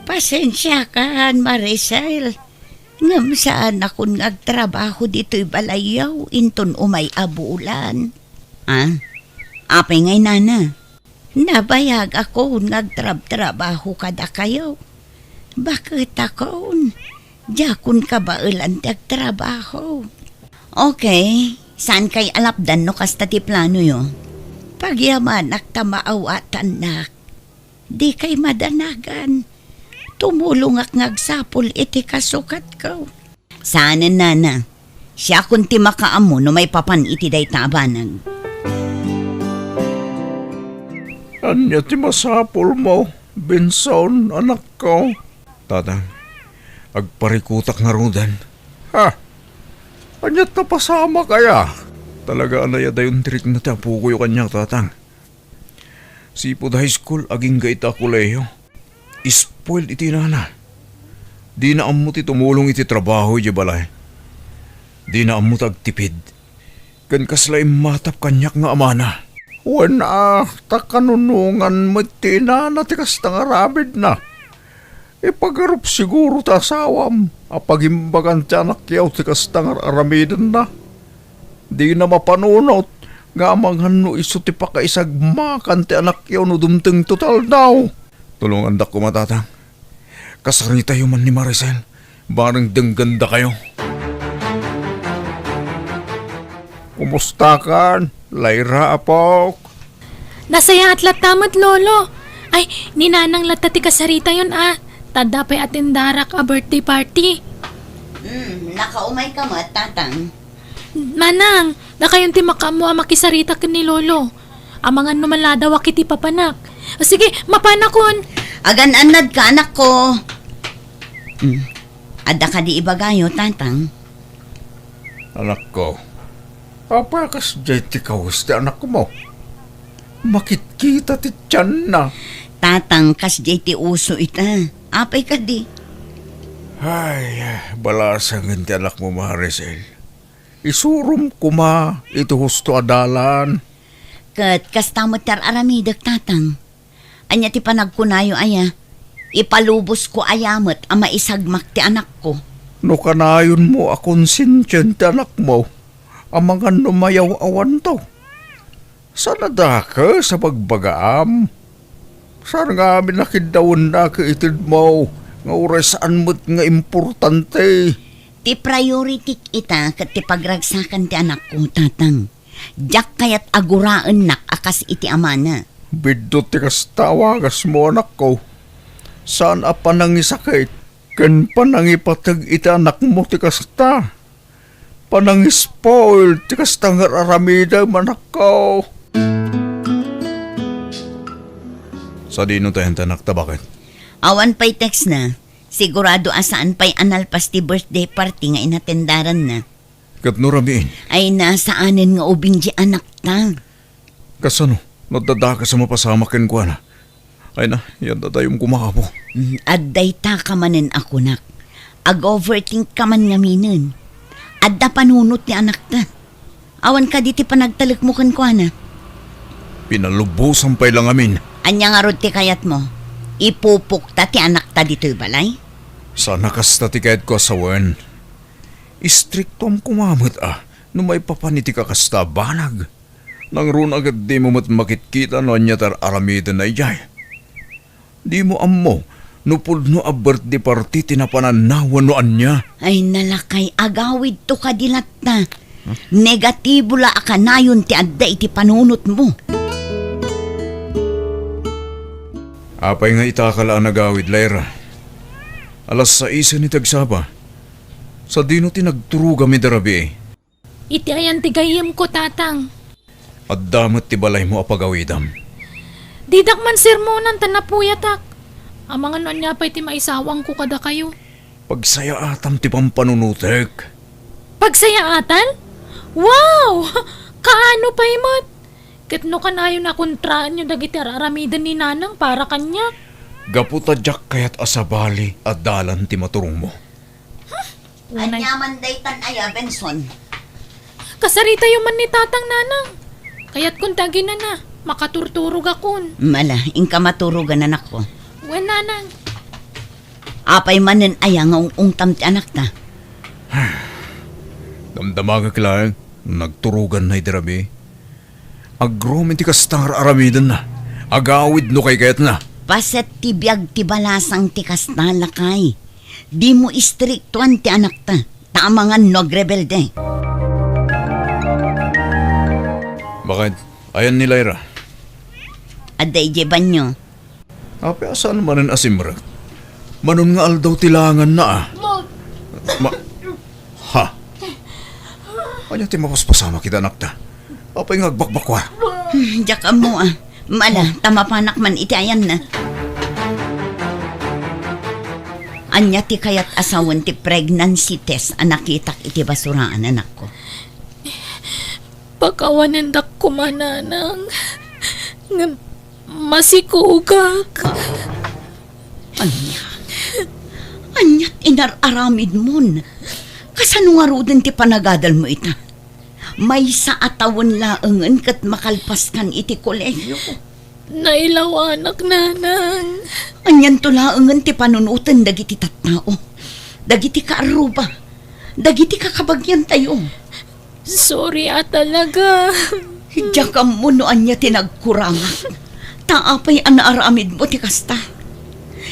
Pasensiakan, Maricel. Ngem saanakon nga agtrabaho ditoy balayyo inton umay a bulan. Ah? Apay ngay, Nana? Nabayagakon nga agtrabtrabaho kadakayo. Baketakon, diakon kabaelan ti agtrabaho. Okay, saankay a lapdan no kasta ti planoyo? Pagyamanak ta maawatannak. Dikay madanagan. Tumulongak nga agsapul iti kasukatko. Saanen, Nana. Siakon ti makaammo no maipapan iti dayta a banag. Ania ti masapulmo, Benson, anakko? Tatang, agparikutak ngaruden. Ha? Ania ta pasamak aya? Talaga a nayadayon ti rikna ti apokoyo kaniak, Tatang. Sipud high school, agingga ita a kolehiyo. Spoiled iti inana. Dina ammo ti tumulong iti trabaho idiay balay. Dina ammo ti agtipid. Ken kasla immatap kaniak nga amana. Wen a, ta kanunongan met ti inana ti kasta nga aramidna. Ipagarup siguro ti asawam a pagimbagan ti anakyo ti kasta nga ar-aramidenna. Dina mapanunot nga amangan no isu ti pakaisagmakan ti anakyo no dumtengto ti aldaw. Tulongandak koma, Tatang. Kasaritayo man ni Maricel, bareng denggandakayo. Kumustakan, Lyra, apok? Nasayaat latta met, Lolo. Ay, ni Nanang latta ti kasaritayon, a. Ta adda pay atendarak a birthday party. Hmm, nakaumayka met, Tatang. Nanang, dakayon ti makaammo a makisarita ken ni Lolo. Amangan no maladawak iti papanak. Sige, mapanakon. Agan-annadka, anakko. Hmm. Adda kadi ibagayo, Tatang? Anakko, apay a kasdiay ti kawes ti anakmo? Makitkita ti tianna. Tatang, kasdiay ti uso ita. Apay kadi? Ay, balasangen ti anakmo, Maricel. Isurom koma iti husto a dalan. Ket kasta met ti ar-aramidek, Tatang. Ania ti panagkunayo aya? Ipalubosko aya met a maisagmak ti anakko? No kanayonmo a konsensian ti anakmo, amangan no mayaw-awanto. Saan a dakes a bagbagaam. Saan ngamin a kiddawennak itedmo nga uray saan met nga importante. Ti prioritik ita ket ti pagragsakan ti anakko, Tatang. Diak kayat a guraennak a kas iti amana. Biddut ti kasta a wagasmo, anakko. Saan a panangisakit ken panangipateg iti anakmo ti kasta. Panangispoil ti kasta nga ar-aramidem, anakko. Sadino ti ayantanak ta baket? Awan pay text na. Sigurado a saan pay a nalpas ti birthday party nga inatendaranna. Ket no rabiin? Ay, nasaanen nga ubing di anakta. Kasano? No adda dakes a mapasamak kenkuana? Ay na, yan dadayon koma, Apo. Mm, adda ita ka manen a kunak. Ag-overthink ka man ngaminen. Adda panunot ti anakta. Awan kadi ti panagtalekmo kenkuana? Pinalubosan pay la ngamin. Ania ngarud ti kayatmo? Ipupokta ti anakta ditoy balay? Saan a kasta ti kayatko a sawen. Istriktoam koma met a no maipapan iti kakasta a banag. Nangruna ket dimo met makitkita no ania ti ar-aramidenna idiay. Dimo ammo no pudno a birthday party ti napananna wenno ania. Ay, nalakay, agawidto kadi latta. Negatibo la a kanayon ti adda iti panunotmo. Apay nga ita ka la a nagawid, Lyra? Alas saisen iti agsapa. Sadino ti nagturogam ida rabii? Iti ayan ti gayyemko, Tatang. Adda met ti balaymo a pagawidam. Didak man sermonan ta napuyatak. Amangan no ania pay ti maisawangko kadakayo. Pagsayaatam ti pampanunotek. Pagsayaatan? Wow! Kaano pay met? Ket no kanayon a kontraenyo dagiti ar-aramiden ni Nanang para kaniak? Gapu ta diak kayat a sabali a dalan ti maturongmo. Ania man daytan aya, Benson? Kasaritayo man ni Tatang, Nanang. Kayatkon ti aginana, makaturturogakon. Mala, inka maturogan, anakko. Wen, Nanang. Apay manen aya nga ung-ungtam ti anakta? Damdamagek laeng, nagturoganna idi rabii. Agroom iti kasta nga ar-aramidenna. Agawid no kaykayatna. Paset ti biag ti balasang ti kasta, lakay. Dimo istriktuan ti anakta, ta amangan no agrebelde. Bakit? Ayan ni Lyra? Adda idiay banyo. Apay a saan manen a simrek? Manon nga aldaw ti langanna, a? Ma-, ha? Ania ti mapaspasamak iti anakta? Apay nga agbakbakua? Hmm, diak ammo, a. Mala, ta mapanak man iti ayanna. Ania ti kayat a sawen ti pregnancy test a nakitak iti basuraan, anakko? Pakawanendak koma, Nanang. Ngem masikogak. Ania? Ania ti inar-aramidmon? Kasano ngaruden ti panagadalmo ita? Maysa a tawen laengen ket makalpaskan iti kolehiyo. Nailawanak, Nanang. Anianto laengen ti panunoten dagiti tattao, dagiti kaarruba, dagiti kakabagiantayo? Sorry a talaga. Diak ammo no ania ti nagkurangak. Ta apay a naaramidmo ti kasta?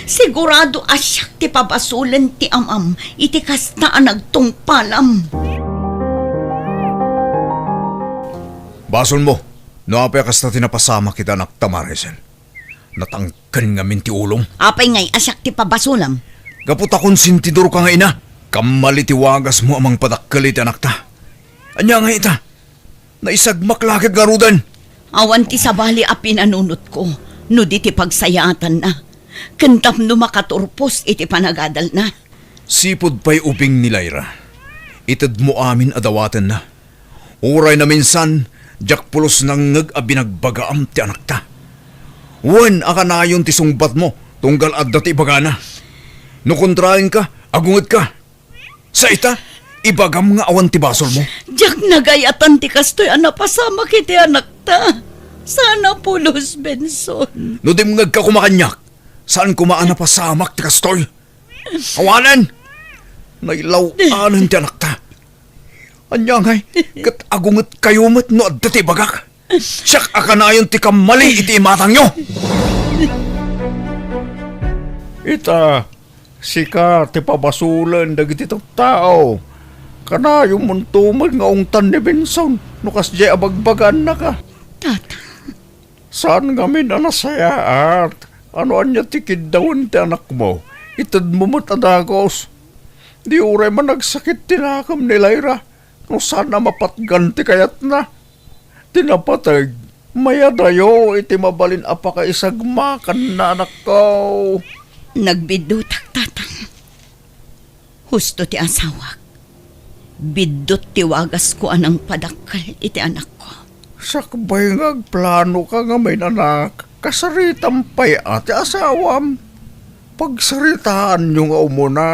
Sigurado a siak ti pabasolen ti amam iti kasta a nagtungpalam. Basolmo no apay a kasta ti napasamak iti anakta, Maricel. Natangken ngamin ti ulom. Apay ngay a siak ti pabasolam? Gapu ta konsentidorka nga ina. Kammali ti wagasmo a mangpadakkel iti anakta. Ania ngay ita? Naisagmak la ket ngaruden. Awan ti sabali a pinanunotko no di ti pagsayaatanna ken tapno makaturpos iti panagadalna. Sipud pay ubing ni Lyra, itedmo amin a dawatenna. Uray naminsan, diak pulos nangngeg a binagbagaam ti anakta. Wen a kanayon ti sungbatmo tunggal adda ti ibagana. No kontraenka, agungedka. Sa ita, ibagam nga awan ti basolmo. Diak nagayatan ti kastoy a napasamak iti anakta. Saan a pulos, Benson. No dimngegka koma kaniak, saan koma a napasamak ti kastoy. Awanen! Nailaw-anen ti anakta. Ania ngay, ket agungetkayo met no adda ti ibagak? Siak a kanayon ti kammali iti imatangyo. Ita, sika ti pabasolen dagiti tattao. Kanayon monto met nga ungtan ni Benson no kasdiay a bagbagaannaka. Tata. Saan ngamin a nasayaat a no ania ti kiddawen ti anakmo, itedmo met a dagus. Di uray managsakit ti nakem ni Lyra no saan a mapatgan ti kayatna. Ti napateg, mayadayo iti mabalin a pakaisagmakanna, anakko. Nagbiddutak, Tatang. Husto ti asawak. Biddut ti wagasko a nangpadakkel iti anakko. Sakbay nga agplanoka ngamin, anak, kasaritam pay a ti asawam. Pagsaritaanyo nga umuna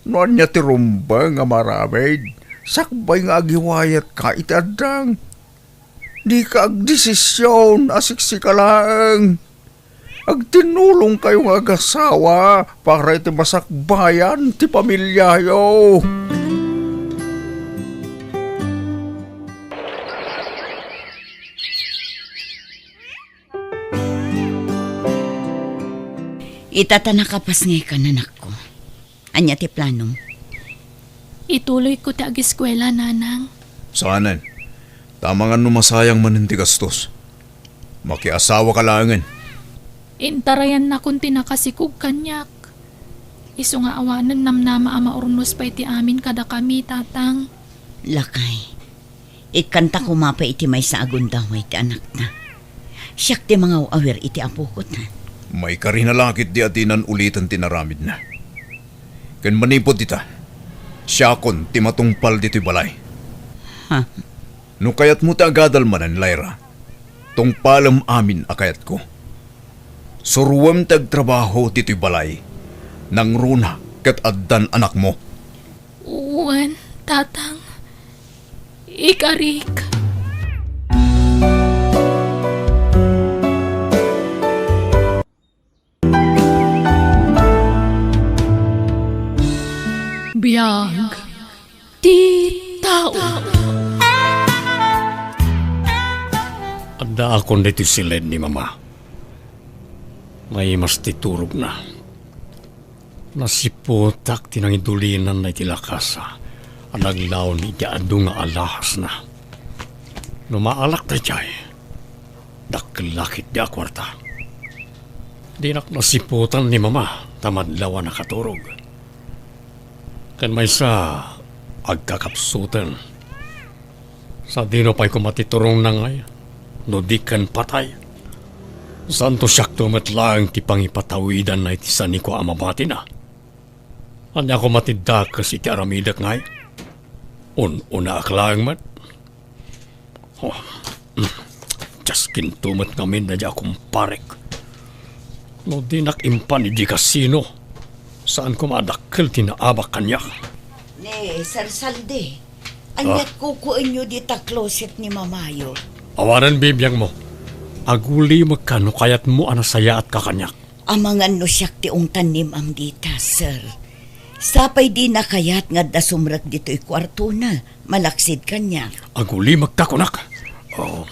no ania ti rumbeng a maaramid. Sakbay nga agiwayatka iti addang. Dika agdesision a siksika laeng. Agtinnulongkayo nga agasawa para iti masakbayan ti pamiliayo. Ita ta nakapasngaykan, anakko. Ania ti planom? Ituloyko ti agiskuela, Nanang. Saanen. Ta amangan no masayang manen ti gastos. Makiasawaka laengen. Intarayannakon ti nakasikog kaniak. Isu nga awanen namnama a maurnos pay ti amin kadakami, Tatang. Lakay, ikkanta koma pay iti maysa a gundaway ti anakta. Siak ti mangaw-awir iti apokota. Maikarina la ketdi a dinan uliten ti inaramidna. Ken manipud ita, siakon ti matungpal ditoy balay. Ha? No kayatmo ti agadal manen, Lyra, tungpalem amin a kayatko. Suroem ti agtrabaho ditoy balay. Nangruna ket addan anakmo. Wen, Tatang. Ikarik. Biag ti tao. Addaakon ditoy siled ni Mama. Naimas ti turogna. Nasiputak ti nangidulinanna iti lakasa a naglaon iti adu nga alahasna. No maalak daydiay, dakkel la ketdi a kuarta. Dinak nasiputan ni Mama ta madlaw a nakaturog. Ken maysa, agkakapsuten. Sadino pay koma ti turongna ngay, no di ken patay? Santo siakto met laeng ti pangipatawidanna iti saniko a mabatina. Ania koma ti dakes iti aramidek ngay? Un-unaak laeng met. Oh, mm. Diaskinto met ngamin daydi a kumparek. No dinak impan idi kasino, saan koma a dakkel ti naabak kaniak. Ni Sir Saldi, aniat kukuenyo dita closet ni mamayo? Awanen bibiangmo. Agulimekka no kayatmo a nasayaatka kaniak. Amangan no siak ti ungtan ni Ma'am dita, sir. Sapay dina kayat nga adda sumrek ditoy kuartona, malaksid kaniak. Agulimekka kunak. Oh.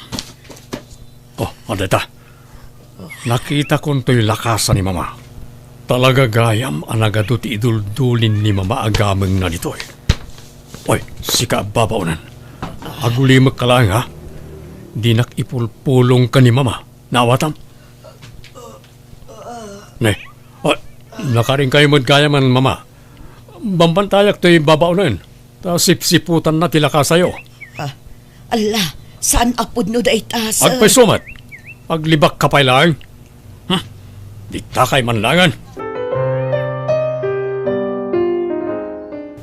Oh, adda ita. Nakitakon toy lakasa ni Mama. Talaga gayam a nagadu ti iduldulin ni Mama a gamengna ditoy. Oy, sika a babaonen. Agulimekka laeng, ha? Dinak ipulpulong ken ni Mama. Naawatam? Ne, ah, nakarinkayo met gayam, Mama. Bambantayak toy babaonen, ta sipsiputanna ti lakasayo. Ah, alla, saan a pudno dayta, sir. Agpayso met. Aglibakka pay laeng. Hmm, ditakay man laengen.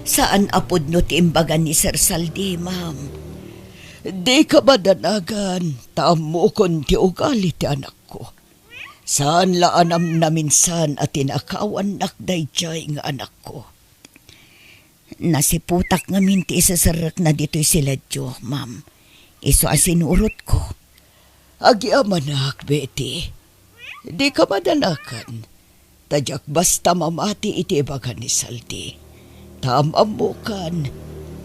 Saan a pudno ti imbaga ni Sir Saldi, ma'am. Dika madanagan, ta ammokon ti ugali ti anakko. Saan la a namnaminsan a tinakawannak daydiay nga anakko. Nasiputak ngamin ti iseserrekna ditoy siledyo, ma'am. Isu a sinurotko. Agyamanak, Betty. Dika madanagan. Ta diak basta mamati iti ibaga ni Saldi. Ta am-ammokan,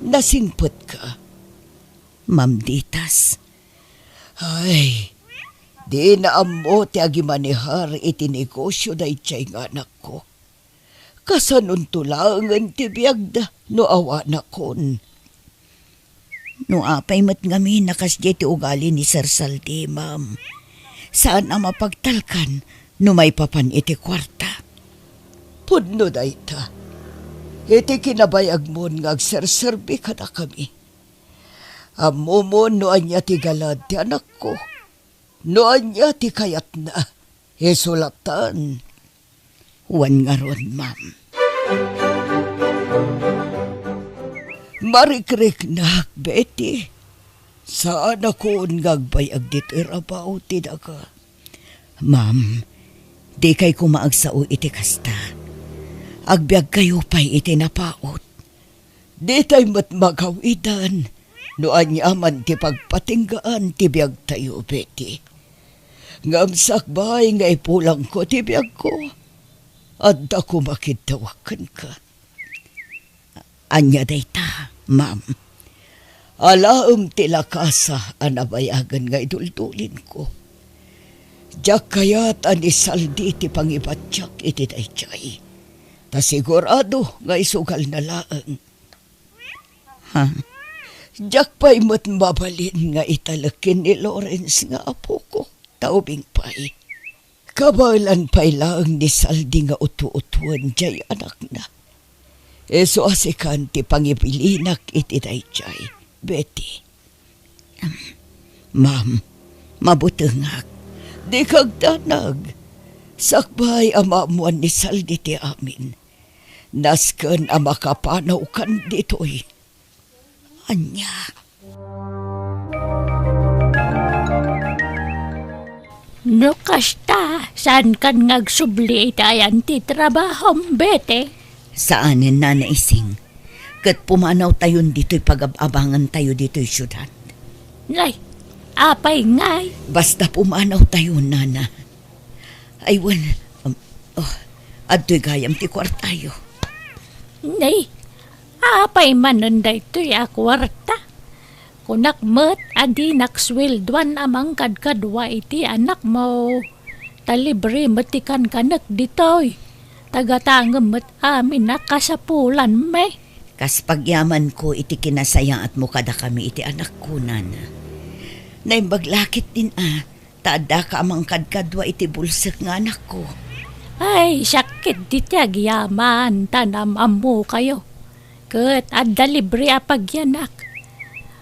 nasingpetka. Ma'am Ditas. Ay, dina ammo ti agimanehar iti negosio daydiay nga anakko. Kasanonto laengen ti biagda no awanakon? No apay met ngamin a kasdiay ti ugali ni Sir Saldi, ma'am, saan a mapagtalkan no maipapan iti kuarta. Pudno dayta. Iti kinabayagmon nga agserserbi kadakami. Ammomon no ania ti galad ti anakko. No ania ti kayatna, isu lattan. Wen ngarud, ma'am. Marikriknak, Betty. Saanakon nga agbayag ditoy rabaw ti daga. Ma'am, dikay koma agsao iti kasta. Agbiagkayo pay iti napaut. Ditay met magawidan no aniaman ti pagpatinggaan ti biagtayo, Betty. Ngem sakbay nga ipulangko ti biagko, adda koma kiddawak kenka. Ania dayta, ma'am? Alaem ti lakasa a nabayagen nga iduldulinko. Diak kayat a ni Saldi ti pangibatiak iti daydiay. Ta sigurado nga isugalna laeng. Ha? Diak pay met mabalin nga italek ken ni Lawrence nga apoko, ta ubing pay. Kabaelan pay laeng ni Saldi nga utu-utuen diay anakna. Isu a sikan ti pangibilinak iti daydiay, Betty. Ma'am, mabutengak. Dika agdanag. Sakbay a maammoan ni Saldi ti amin. Nasken a makapanawkan ditoy. Ania? No kasta, saankan nga agsubli iti ayan ti trabahom, Betty? Saanen, Nana Ising. Ket pumanawtayon ditoy pagab-abangantayo ditoy siudad. Nay, apay ngay? Basta pumanawtayo, Nana. Ay, wen, um, oh, adtoy gayam ti kuartayo. Nay, apay manen daytoy a kuarta? Kunak met a dinak sueldoan a mangkadkadua iti anakmo. Ta libre met ti kankanek ditoy. Ta gatangem met amin a kasapulanmi. Kas pagyamanko iti kinasayaatmo kadakami iti anakko, Nana. Naimbag la ketdin a, ta addaka a mangkadkadua iti bulsek nga anakko. Ay, sakit diti agyaman, ta nam-ammokayo. Ket adda libre a pagyanak.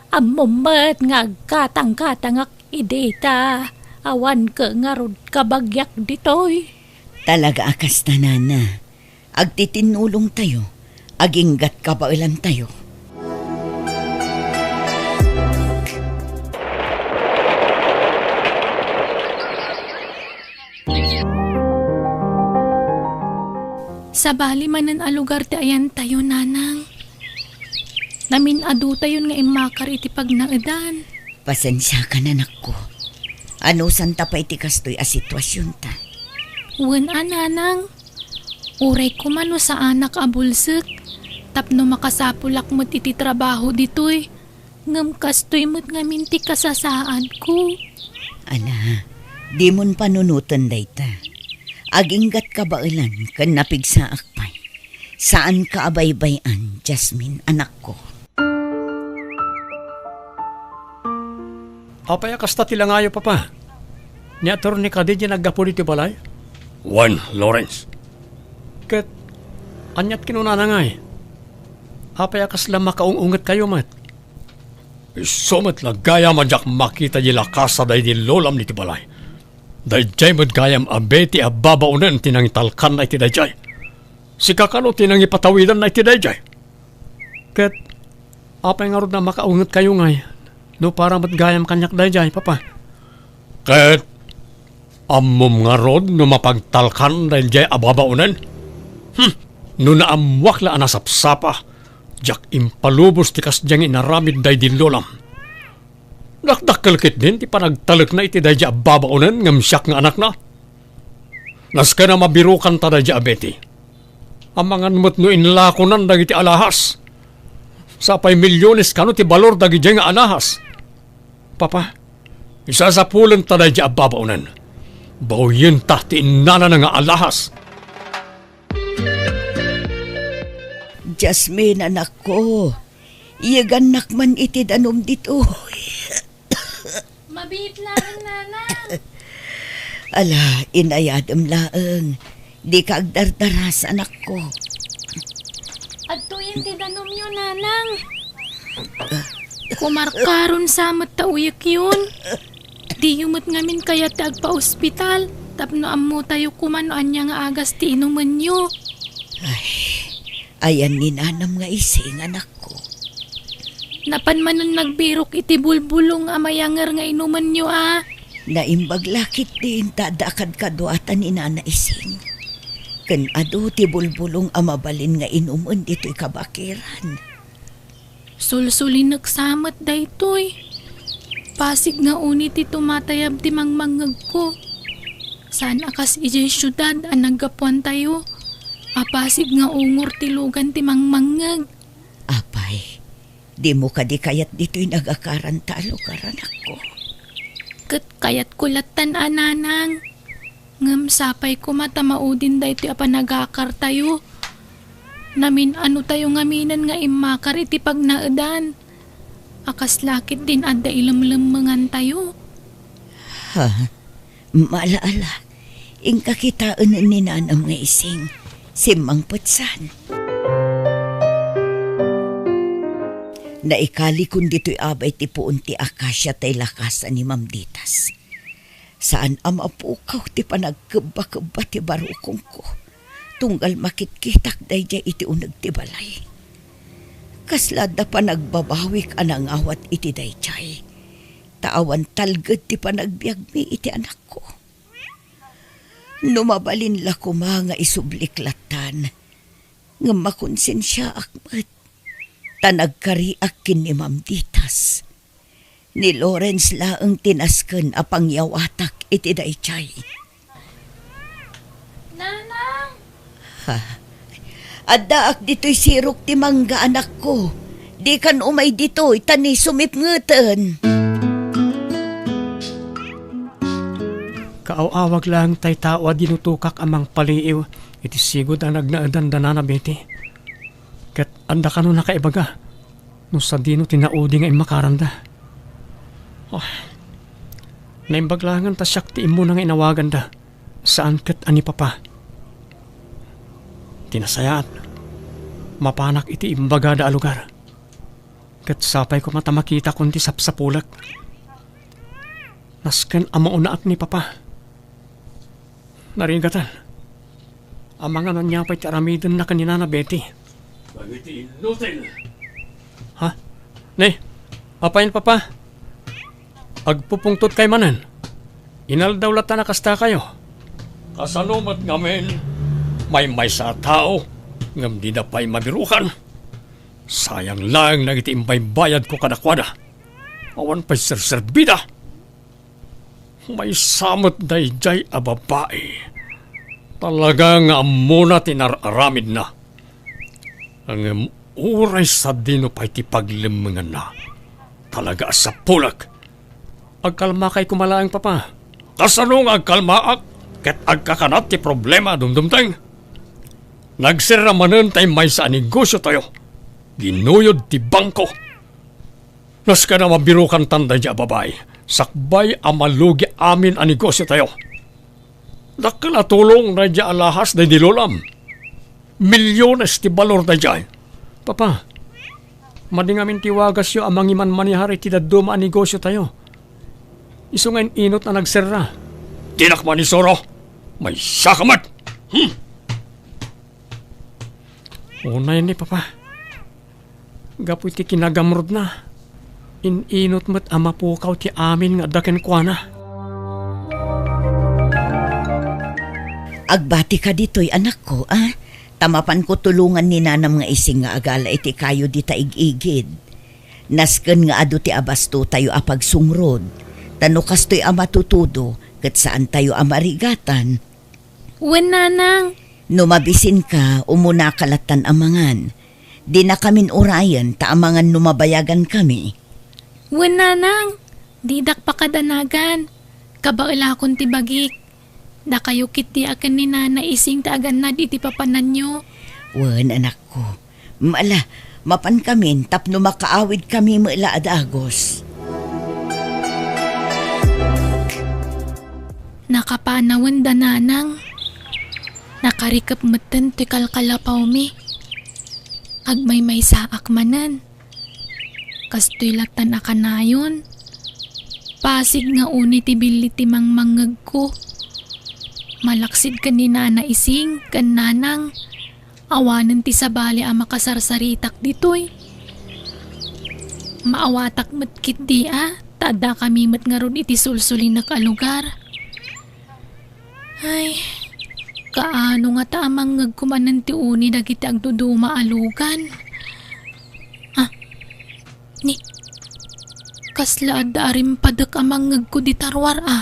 Ammom met nga agkatangkatangak idi ta awan ket ngarud kabagiak ditoy. Talaga a kasta, Nana. Agtitinnulongtayo, aginggat kabaelantayo. Sabali manen a lugar ti ayantayo, Nanang. Namin-adutayon nga immakar iti pagnaedan. Pasensiakan, anakko. Anusanta pay ti kastoy a situasionta. Wen a, Nanang. Uray koma no saanak a bulsek, tapno makasapulak met iti trabaho ditoy. Ngem kastoy met ngamin ti kasasaadko. Ala, dimon panunoten dayta. Aginggat kabaelan ken napigsaak pay. Saanka a baybay-an, Jasmine, anakko. Apay a kasta ti langayo, Papa? Ni Attorney kadi diay naggapu ditoy balay? Wen, Lawrence. Ket, aniat kinunana ngay? Apay a kasla makaung-ungetkayo met? Isu met la gayam a diak makita diay lakasa daydi lolam ditoy balay. Daydiay met gayam a Betty a babaonen ti nangitalkanna iti daydiay. Sika kano ti nangipatawidanna iti daydiay. Ket apay ngarud a makaungetkayo ngay no para met gayam kaniak daydiay, Papa? Ket ammom ngarud no mapagtalkan daydiay a babaonen? Hmm, no naammoak la a nasapsapa, diak impalubos ti kasdiay nga inaramid daydi lolam. Dakdakkel ketdin ti panagtalekna iti daydi a babaonen ngem siak nga anakna. Nasken a mabirokanta daydi a Betty. Amangan met no inlakonan dagiti alahas. Sapay milyones kano ti balor dagidiay nga alahas. Papa, isasapulenta daydi a babaonen. Bawyenta ti innanana nga alahas. Jasmine, anakko, yegannak man iti danum ditoy. Mabiit laeng, Nanang. Ala, inayadem laeng. Dika agdardaras, anakko. Adtoyen ti danumyo, Nanang. Kumarkaron sa met ta uyekyon. Diyo met ngamin kayat ti agpaospital tapno ammotayo koma no ania nga agas ti inumenyo. Ay, ayan ni Nanam nga Ising, anakko. Napan manen nagbirok iti bulbulong a mayanger nga inumenyo a. Naimbag la ketdin ta adda kadkaduatan ni Nana Ising. Ken adu ti bulbulong a mabalin nga inumen ditoy kabakiran. Sulsulinek sa met daytoy. Pasig nga uni ti tumatayab ti mangmangngegko. Saan a kas idiay siudad a naggapuantayo, a pasig nga ungor ti lugan ti mangmangngeg. Apay, dimo kadi kayat ditoy nagakaranta a lugar, anakko? Ket kayatko lattan a, Nanang. Ngem sapay koma ta maudin daytoy a panagakartayo. Namin-anotayo ngaminen nga immakar iti pagnaedan. A kasla ketdin adda ilemlemmengantayo. Ha? Maala-ala. Inka kitaen ni Nanam nga Ising. Simmangpetsan. Naikalikon ditoy abay ti puon ti akasia tay lakasan ni Mamditas. Saan a mapukaw ti panagkebbakebba ti barukongko, tunggal makitkitak daydiay iti uneg ti balay. Kasla adda panagbabawik a nangawat iti daydiay, ta awan talged ti panagbiagmi iti anakko. No mabalin la koma nga isublik lattan, ngem makonsensiaak met, ta nagkariak ken ni Mamditas. Ni Lawrence laeng ti nasken a pangyawatak iti daydiay. Nanang! Ha? Addaak ditoy sirok ti mangga, anakko. Dikan umay ditoy, ta ni sumipngeten. Kaaw-awag laeng tay tao a dinutokak a mangpaliiw iti sigud a nagnaedan da Nana Betty. Ket adda kano nakaibaga no sadino ti naudi nga immakaranda. Oh, naimbag laengen ta siak ti immuna nga inawaganda, saan ket a ni Papa. Ti nasayaat, mapanak iti imbagada a lugar. Ket sapay koma ta makitakon ti sapsapulek. Nasken a maunaak ni Papa. Narigaten. Amangan ania pay ti aramidenna ken ni Nana Betty. Dagiti inutil. Ha? Ne, apayen, Papa? Agpupungtotkay manen. Inaldaw latta a kastakayo. Kasano met ngamin? Maymaysa a tao, ngem dida pay mabirukan. Sayang laeng dagiti imbaybayadko kadakuada. Awan pay serserbida. Maysa met daydiay a babai. Talaga nga ammona ti nar-aramidna. Ngem uray sadino pay ti paglemmenganna, talaga a sapulek. Agkalmakay koma laeng, Papa. Kasano nga agkalmaak ket agkakanat ti problema a dumdumteng? Nagserra manen tay maysa a negosiotayo. Ginuyod ti bangko. Nasken a mabirukantan daydiay a babai, sakbay a malugi amin a negosiotayo. Dakkel a tulong daydiay a lahas daydi lolam. Milyones ti balor daydiay. Papa, madi ngamin ti wagasyo a mangimanmanehar iti dadduma a negosiotayo. Isu nga in-inot a nagserra. Dinak manisuro. Maysaka met. Hmm. Unay ni Papa. Gapu iti kinagamrudna, in-inot met a mapukaw ti amin nga adda kenkuana. Agbatika ditoy, anakko, a? Ta mapanko tulongan ni Nanam nga Ising nga agala iti kayo dita ig-igid. Nasken nga adu ti abastotayo a pagsungrod, ta no kastoy a matutudo, ket saantayo a marigatan. Wen, nanang. No mabisinka, umunaka lattan a mangan. Dinakamin urayen ta amangan no mabayagankami. Wen, nanang. Didak pakadanagan. Kabaelakon ti bagik. Dakayo ketdi a ken ni Nana Ising ti agannad iti papananyo. Wen, anakko. Ala, mapankamin tapno makaawidkami met la a dagus. Nakapanawen da, nanang. Nakarikep metten ti kalkalapawmi. Agmaymaysaak manen. Kastoy lattan a kanayon. Pasig nga uni ti billi ti mangmangngegko. Malaksid ken ni Nana Ising ken Nanang. Awanen ti sabali a makasarsaritak ditoy. Maawatak met ketdi a, ta addakami met ngarud iti sulsulinek a lugar. Ay, kaano ngata a mangngegko manen ti uni dagiti agduduma a lugan? Ah, ni, kasla adda a rimpadek a mangngegko dita ruar a.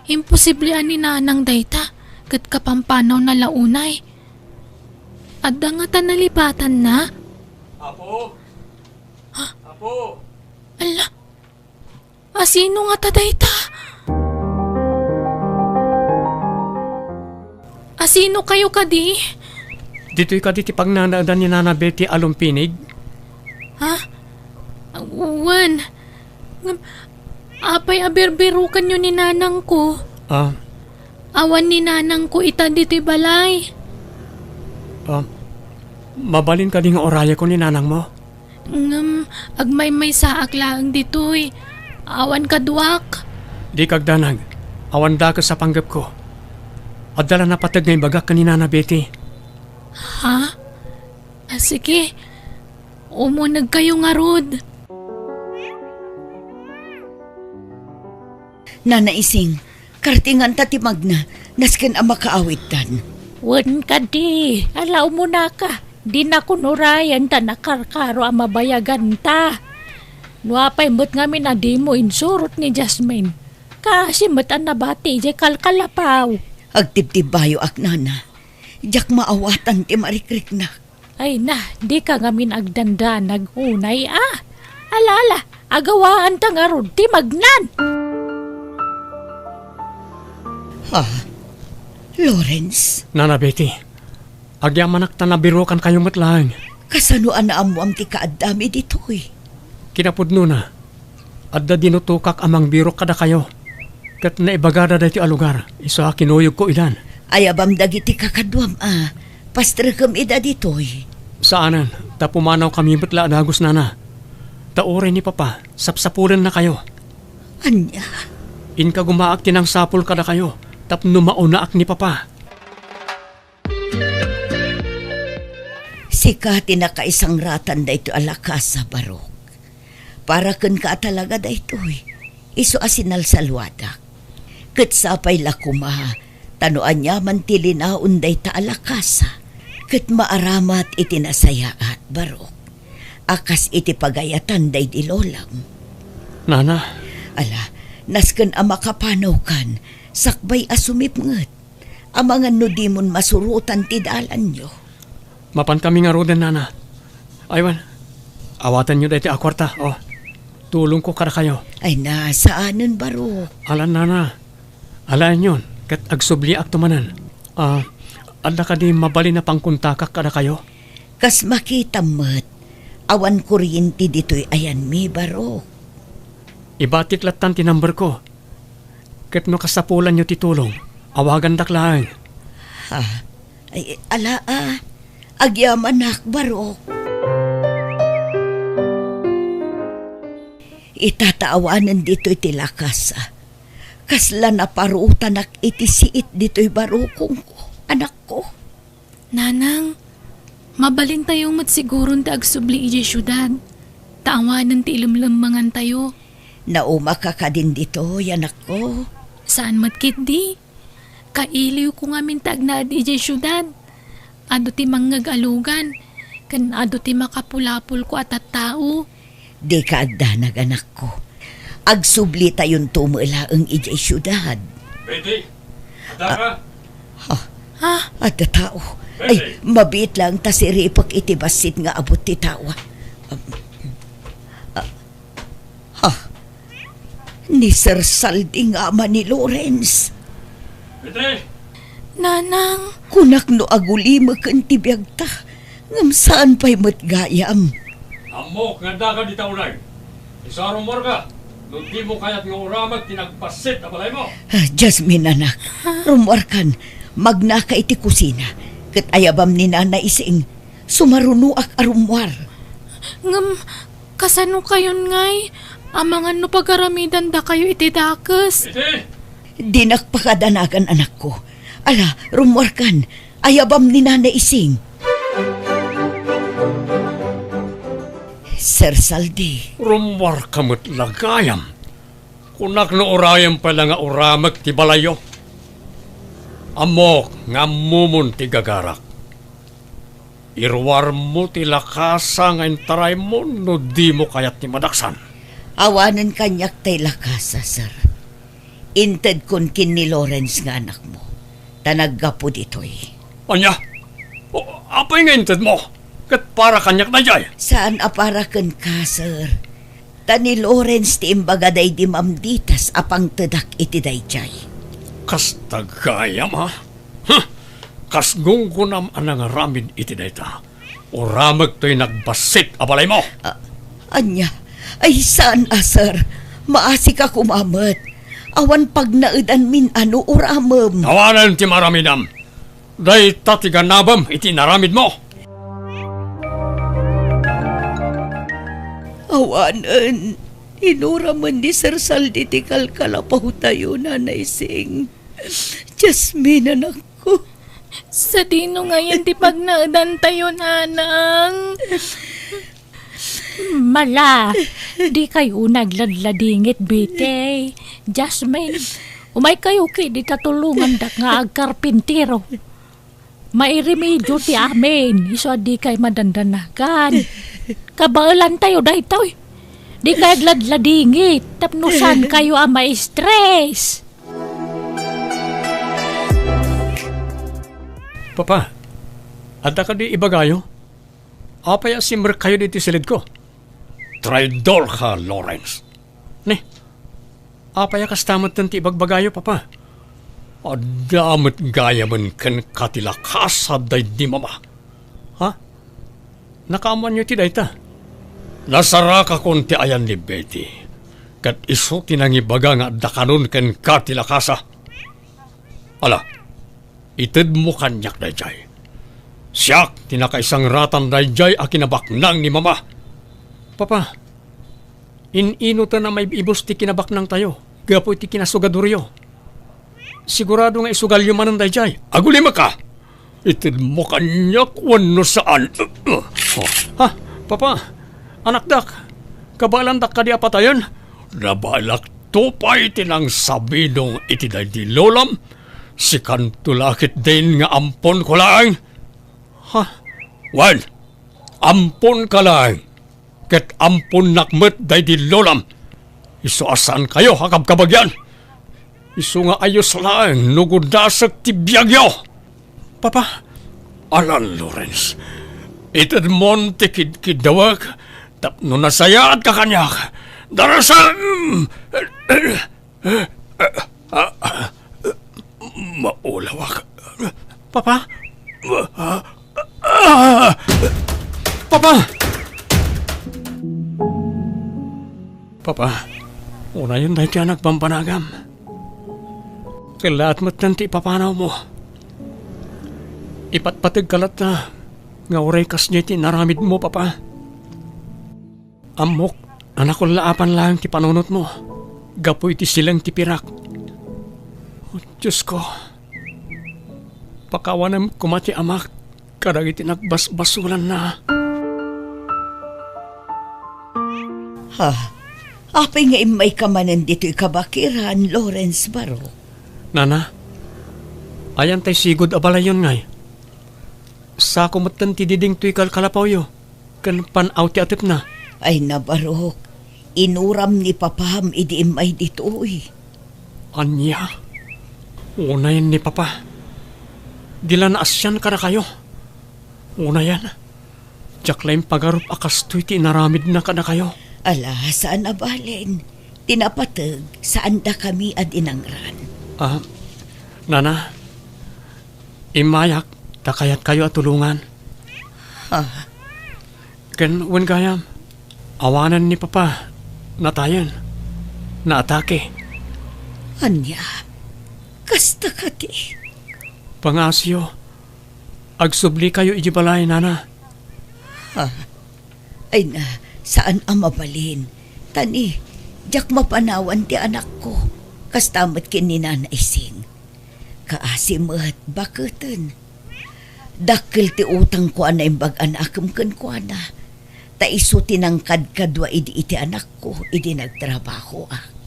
Imposible a ni Nanang dayta, ket kapampanawna la unay. Adda ngata nalipatanna? Apo? Ha? Apo? Ala, asino ngata dayta? Asino kayo kadi? Ditoy kadi ti pagnanaedan ni Nana Betty a lumpinig? Ha? Wen. Ngem, apay a birbirokanyo ni nanangko? Ah. Awan ni nanangko ita ditoy balay. Ah, mabalin kadi nga urayeko ni nanangmo? Ngem, agmaymaysaak laeng ditoy. Awan kaduak. Dika agdanag. Awan dakes a panggepko. Adda la napateg nga ibagak ken ni Nana Betty. Ha? Ah, sige. Umunegkayo ngarud. Nana Ising, kartinganta ti magna, nasken a makaawidtan. Wen kadi, ala umunaka. Dinakon urayen ta nakarkaro a mabayaganta. No apay met ngamin a dimo insurot ni Jasmine, kaasi met a nabati idiay kalkalapaw. Agtibtibbayoak, nana. Diak maawatan ti marikriknak. Ay na, dika ngamin agdandanag unay a. Ala, ala, agawaanta ngarud ti magnan. Ha? Lawrence? Nana Betty, agyamanak ta nabirokankayo met laeng. Kasano a naammoam ti kaaddami ditoy? Kinapudnona, adda dinutokak a mangbirok kadakayo. Ket naibagada daytoy a lugar, isu a kinuyogko idan. Ayabam dagiti kakaduam a pastrekem ida ditoy. Saanen, ta pumanawkami met la a dagus, nana. Ta uray ni Papa, sapsapulennakayo. Ania? Inka gumaak ti nangsapul kadakayo, tapno maunaak ni Papa. Sika ti nakaisangratan daytoy a lakasa, Barok. Para kenka a talaga daytoy, isu a sinalsaluadak. Ket sapay la koma, ta no aniaman ti linaon dayta a lakasa, ket maaramat iti nasayaat, Barok, a kas iti pagayatan daydi lolam. Nana. Ala, nasken a makapanawkan, sakbay a sumipnget. Amangan no dimon masurotan ti dalanyo. Mapankami ngaruden, nana. Aywan, awatanyo daytoy a kuarta, o. Tulongko kadakayo. Ay na, saanen, Barok. Alan, nana. Alaenyon, ket agsubliakto manen. Ah, adda kadi mabalin a pangkontakak kadakayo? Kas makitam met, awan kuryente ditoy ayanmi, Barok. Ibatik lattan ti numberko. Ket no kasapulanyo ti tulong, awagandak laeng. Ha? Ay, ala a. Agyamanak, Barok. Ita ta awanen ditoy ti lakasa. Kasla naparutanak iti siit ditoy barukongko, anakko. Nanang, mabalintayo met siguron ti agsubli idiay siudad, ta awanen ti ilemlemmengantayo. Naumaka kadin ditoy, anakko? Saan met ketdi. Kailiwko ngamin ti agnaed idiay siudad. Adu ti mangngeg a lugan, Ken adu ti makapulapolko a tattao. Dika agdanag, anakko. Agsublitayonto met laeng idiay siudad. Betty, adda ka? Ah, ha? Ha? Adda tao. Betty! Ay, mabiit laeng ta siripek iti bassit nga abut ti tao. Ah, ah, Ha? Ni Sir Saldi nga ama ni Lawrence. Iti! Nanang! Kunak no agulimeken ti biagta, ngem saan pay met gayam. Ammok nga adda ka dita uneg. Isu a rummuarka, no dimo kayat nga uramek ti nagbassit a balaymo. Ah, Jasmine, anak, rummuarkan, magnaka iti kusina, ket ayabam ni Nana Ising, sumarunoak a rummuar. Ngem, kasano kayon ngay? Amangan no pagaramidandakayo iti dakes. Iti! Dinak pakadanagan, anakko. Ala, rummuarkan. Ayabam ni Nana Ising. Sir Saldi. Rummuarka met la gayam. Kunak no urayem pay la nga uramek ti balayyo. Ammok nga ammomon ti gagarak. Iruarmo ti lakasa nga intaraymo no dimo kayat ti madaksan. Awanen kaniak tay lakasa, sir. Intedkon ken ni Lawrence nga anakmo, ta naggapu ditoy. Ania? O, apay nga intedmo? Ket para kaniak daydiay? Saan a para kenka, sir. Ta ni Lawrence ti imbaga daydi mamditas a pangtedak iti daydiay. Kasta gayam, a? Huh! Kas gunggonam a nangaramid iti dayta, uramek toy nagbassit a balaymo. A-, ania? Ay, saan a, sir. Maasika koma met. Awan pagnaedanmin a no uramem. Awanen ti maramidam. Dayta ti ganabem iti inaramidmo. Awanen, inuramen ni Sir Saldi ti kalkalapaw tayo, Nanay Sing. Jasmine, anakko. Sadino ngayen ti pagnaedan tayo, nanang? Mala, dikay unay agladladingit, Betty. Jasmine, umaykayo ketdi ta tulongandak nga agkarpintero. Mairemedio ti amin, isu a dikay madandanagan. Kabaelantayo daytoy. Dikay agladladingit, tapno saankayo a ma-stress. Papa, adda kadi ibagayo? Apay a simrekkayo ditoy silidko? Traidor ka, Lawrence. Ni, apay a kasta metten ti ibagbagayo, Papa? Adda met gayamen kenka ti lakasa daydi mama. Ha? Nakaammoanyo ti dayta? Nasarakakon ti ayan ni Betty, ket isu ti nangibaga nga adda kanon kenka ti lakasa. Ala, itedmo kaniak daydiay. Siak ti nakaisangratan daydiay a kinabaknang ni mama. Papa, in-inoten a maib-ibus ti kinabaknangtayo gapu iti kinasugadoryo. Sigurado nga isugalyo manen daydiay. Agulimekka! Itedmo kaniak wenno saan. Ha, Papa, anakdak, kabaelandak kadi a patayen? Nabaelakto pay ti nangsabidong iti daydi lolam. Sikanto la ketdin nga amponko laeng. Ha? Wen, amponka laeng. Ket amponnak met daydi lolam. Isu a saankayo a kabkabagian. Isu nga ayos laeng no gudasek ti biagyo. Papa. Alan, Lawrence. Itedmon ti kidkiddawek tapno nasayaat ka kaniak. Darasem! Maulawak. Papa? Papa! Papa, unayen daytoy a nagbambanagam. Kellaat metten ti ipapanawmo. Ipatpategka latta nga uray kasdiay ti inaramidmo, Papa. Ammok a nakullaapan laeng ti panunotmo gapu iti sileng ti pirak. O Diosko, pakawanem koma ti amak kadagiti nagbasbasolanna. Ha? Apay nga immayka manen ditoy kabakiran, Lawrence Baro? Nana, ayan tay sigud a balayyon ngay? Sako metten ti diding toy kalkalapawyo, ken pan-aw ti atepna. Ay, nabarok, inuram ni papam idi immay ditoy. Ania? Unayen ni papa. Di la naasian kadakayo. Unayen, diak la impagarup a kastoy ti inaramidna kadakayo. Ala, saan a balen. Ti napateg, saandakami a dinangran. Ah, nana, immayak ta kayatkayo a tulongan. Ha? Ken wen gayam, awanen ni papa, natayen, naatake. Ania? Kasta kadi? Pangaasiyo, agsublikayo iti balay, nana. Ha? Ay na, saan a mabalin. Tani, diak mapanawan ti anakko. Kasta met ken ni Nana Ising. Kaasi met, baketen. Dakkel ti utangko a naimbag a naakem kenkuana. Ta isu ti nangkadkadua idi iti anakko, idi nagtrabahoak.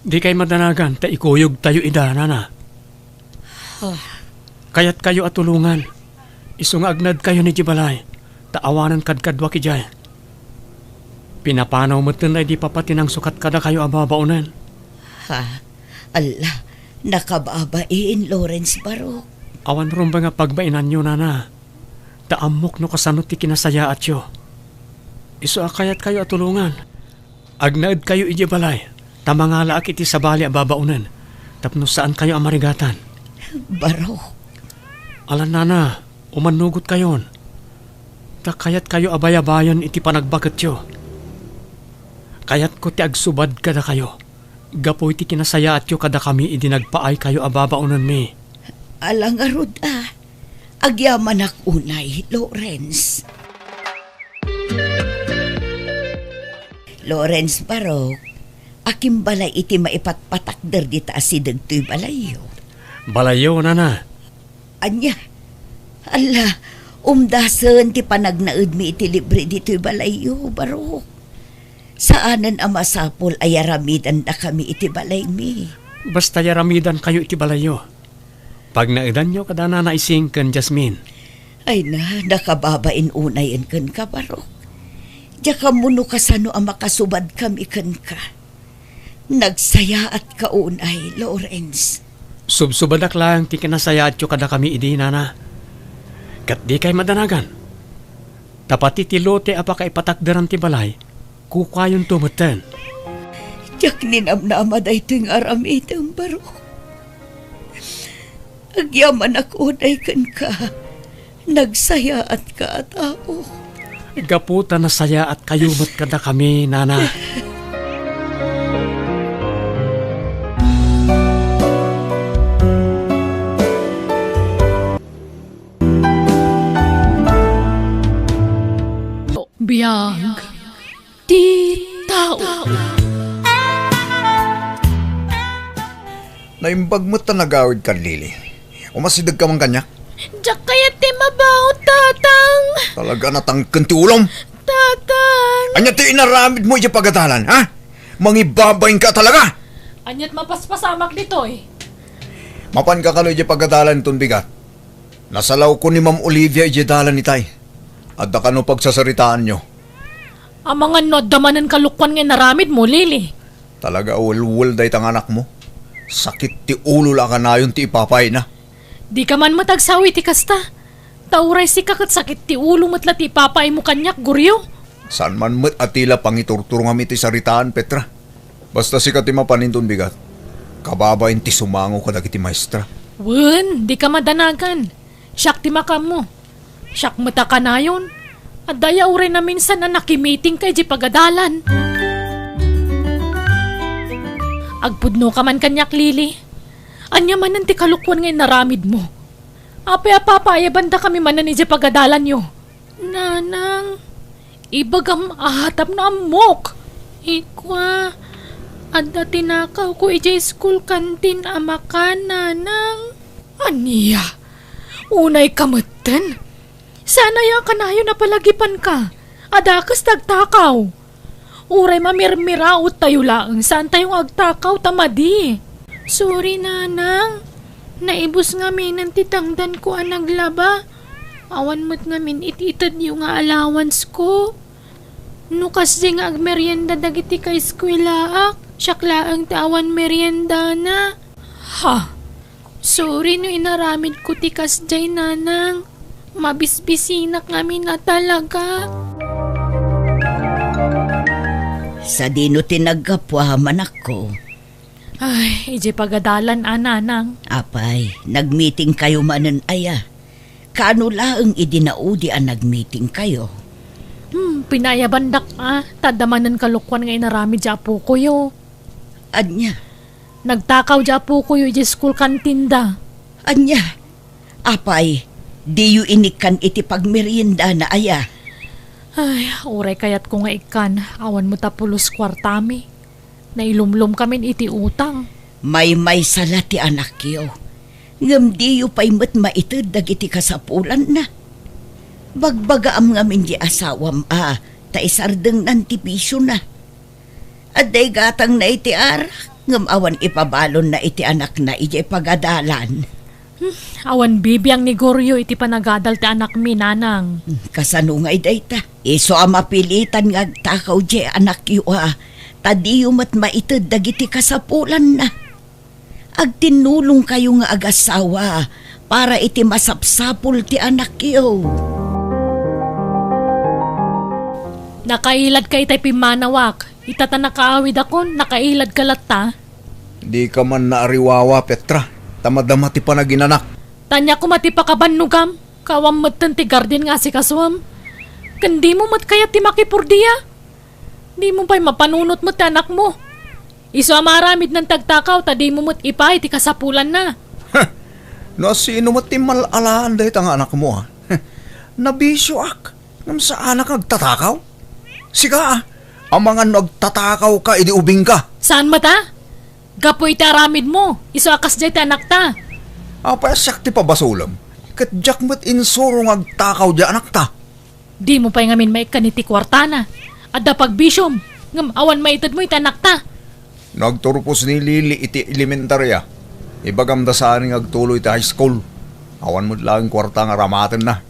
Dikay madanagan ta ikuyogtayo ida, nana. Ah. Kayatkayo a tulongan. Isu nga agnaedkayon idiay balay, ta awanen kadkaduak idiay. Pinapanaw metten daydi papa ti nangsukat kadakayo a babaonen. Ha? Alla, nakababain, Lawrence Barok. Awan rumbeng a pagbainanyo, nana. Ta ammok no kasano ti kinasayaatyo. Isu a kayatkayo a tulongan. Agnaedkayo idiay balay, ta mangalaak iti sabali a babaonen, tapno saankayo a marigatan. Barok. Alan, nana, umannugotkayon. Ta kayatkayo a bayabayen iti panagbaketyo. Kayatko ti agsubad kadakayo, gapu iti kinasayaatyo kadakami idi nagpaaykayo a babaonenmi. Ala ngarud a, agyamanak unay, Lawrence. Lawrence Barok, akimbalay iti maipatpatakder dita asideg toy balayyo. Balayyo, nana. Ania? Alla, umdasen ti panagnaedmi iti libre ditoy balayyo, Barok. Saanen a masapul a yaramidandakami iti balaymi. Basta yaramidankayo iti balayyo. Pagnaedanyo kada Nana Ising ken Jasmine. Ay na, nakababain unayen kenka, Barok. Diak ammo no kasano a makasubadkami kenka. Nagsayaatka unay, Lawrence. Subsubadak laeng ti kinasayaatyo kadakami idi, nana. Ket dikay madanagan. Ta pati ti lote a pakaipatakderan ti balay, kukayonto metten. Diak ninamnama daytoy nga aramidem, Barok. Agyamanak unay kenka. Nagsayaatka a tao. Gapu ta nasayaatkayo met kadakami, nana. Biag ti tao. Naimbag met ta nagawidkan, Lily. Umasidegka man kaniak? Diak kayat ti mabaw, Tatang. Talaga, natangken ti ulom. Tatang. Ania ti inaramidmo idiay pagadalan, ha? Mangibabainka talaga. Aniat mapaspasamak ditoy? Mapanka kano idiay pagadalan inton bigat? Nasalawko ni Ma'am Olivia idiay dalan itay. Adda kano pagsasaritaanyo? Amangan no adda manen kalokuan nga inaramidmo, Lily. Talaga a welwel dayta nga anakmo. Sakit ti ulo la a kanayon ti ipapaayna. Dika man met agsaw iti kasta. Ta uray sika ket sakit ti ulo met la ti ipapaaymo kaniak, Goryo. Saan man met a ti la pangiturturongam iti saritaan, Petra. Basta sika ti mapan inton bigat. Kababain ti sumango kadagiti maestra. Wen, dika madanagan. Siak ti makaammo. Siak met a kanayon. Adda aya uray naminsan a nakimitingka idiay pagadalan. Agpudnoka man kaniak, Lily. Ania manen ti kalokuan nga inaramidmo? Apay a papaayabandakami manen idiay pagadalanyo? Nanang, ibagam a tapno ammok. Ikua, adda tinakawko idiay school canteen a makan, Nanang. Ania? Unayka metten? Saan aya a kanayon a palagipanka? Adda kas ti agtakaw. Uray mamirmiraottayo laeng, saantayo nga agtakaw ta madi. Sorry, Nanang. Naibus ngaminen ti tangdanko a naglaba. Awan met ngamin it itedyo nga allowance ko. No kasdiay nga agmerienda dagiti kaeskuelaak, siak laeng ti awan meriendana. Ha? Sorry no inaramidko ti kasdiay, Nanang. Mabisbisinak ngamin a talaga. Sadino ti naggapu, manakko? Ay, idiay pagadalan a, Nanang. Apay, nagmeetingkayo manen aya? Kaano laeng idi naudi a nagmeetingkayo? Hmm, pinaayabandak a, ta adda manen kalokuan nga inaramid ti apokoyo. Ania? Nagtakaw ti apokoyo idiay school canteen da. Ania? Apay, diyo inikkan iti pagmeriendana aya? Ay, uray kayatko nga ikkan, awan met a pulos kuartami. Nailumlomkamin iti utang. Maymaysa la ti anakyo. Ngem diyo pay met maited dagiti kasapulanna. Bagbagaam ngamin di asawam a ta isardengnan ti bisiona. Adda igatangna iti arak, ngem awan ipabalonna iti anakna idiay pagadalan. Hmm, awan bibiang ni Goryo iti panagadal ti anakmi, Nanang. Hmm, kasano ngay dayta? Isu a mapilitan nga agtakaw diay anakyo a, ta diyo met maited dagiti kasapulanna. Agtinnulongkayo nga agassawa para iti masapsapul ti anakyo. Nakailadka itay pimmanawak. Ita ta nakaawidakon, nakailadka latta. Dika man naariwawa, Petra, ta madama ti panaginanak. Ania koma ti pakabannogam, kawan metten ti garden nga asikasuem. Ken dimo met kayat ti makipurdia? Dimo pay mapanunot met ti anakmo. Isu a maaramidnan ti agtakaw ta dimo met ipaay ti kasapulanna. Heh! No asino met ti mal-alaan dayta nga anakmo, a? Heh! Nabisioak, ngem saanak nga agtatakaw? Sika, a, amangan no agtatakawka idi ubingka. Saan met a? Gapu iti aramidmo, isu a kasdiay ti anakta. Apay a siak ti pabasolem, ket diak met insuro nga agtakaw diay anakta. Dimo pay ngamin maikkan iti kuartana. Adda pagbisiom, ngem awan maitedmo iti anakta. No agturpos ni Lily iti elementaria, ibagamda saan nga agtuloy iti high school. Awan met laeng kuarta nga aramatenna.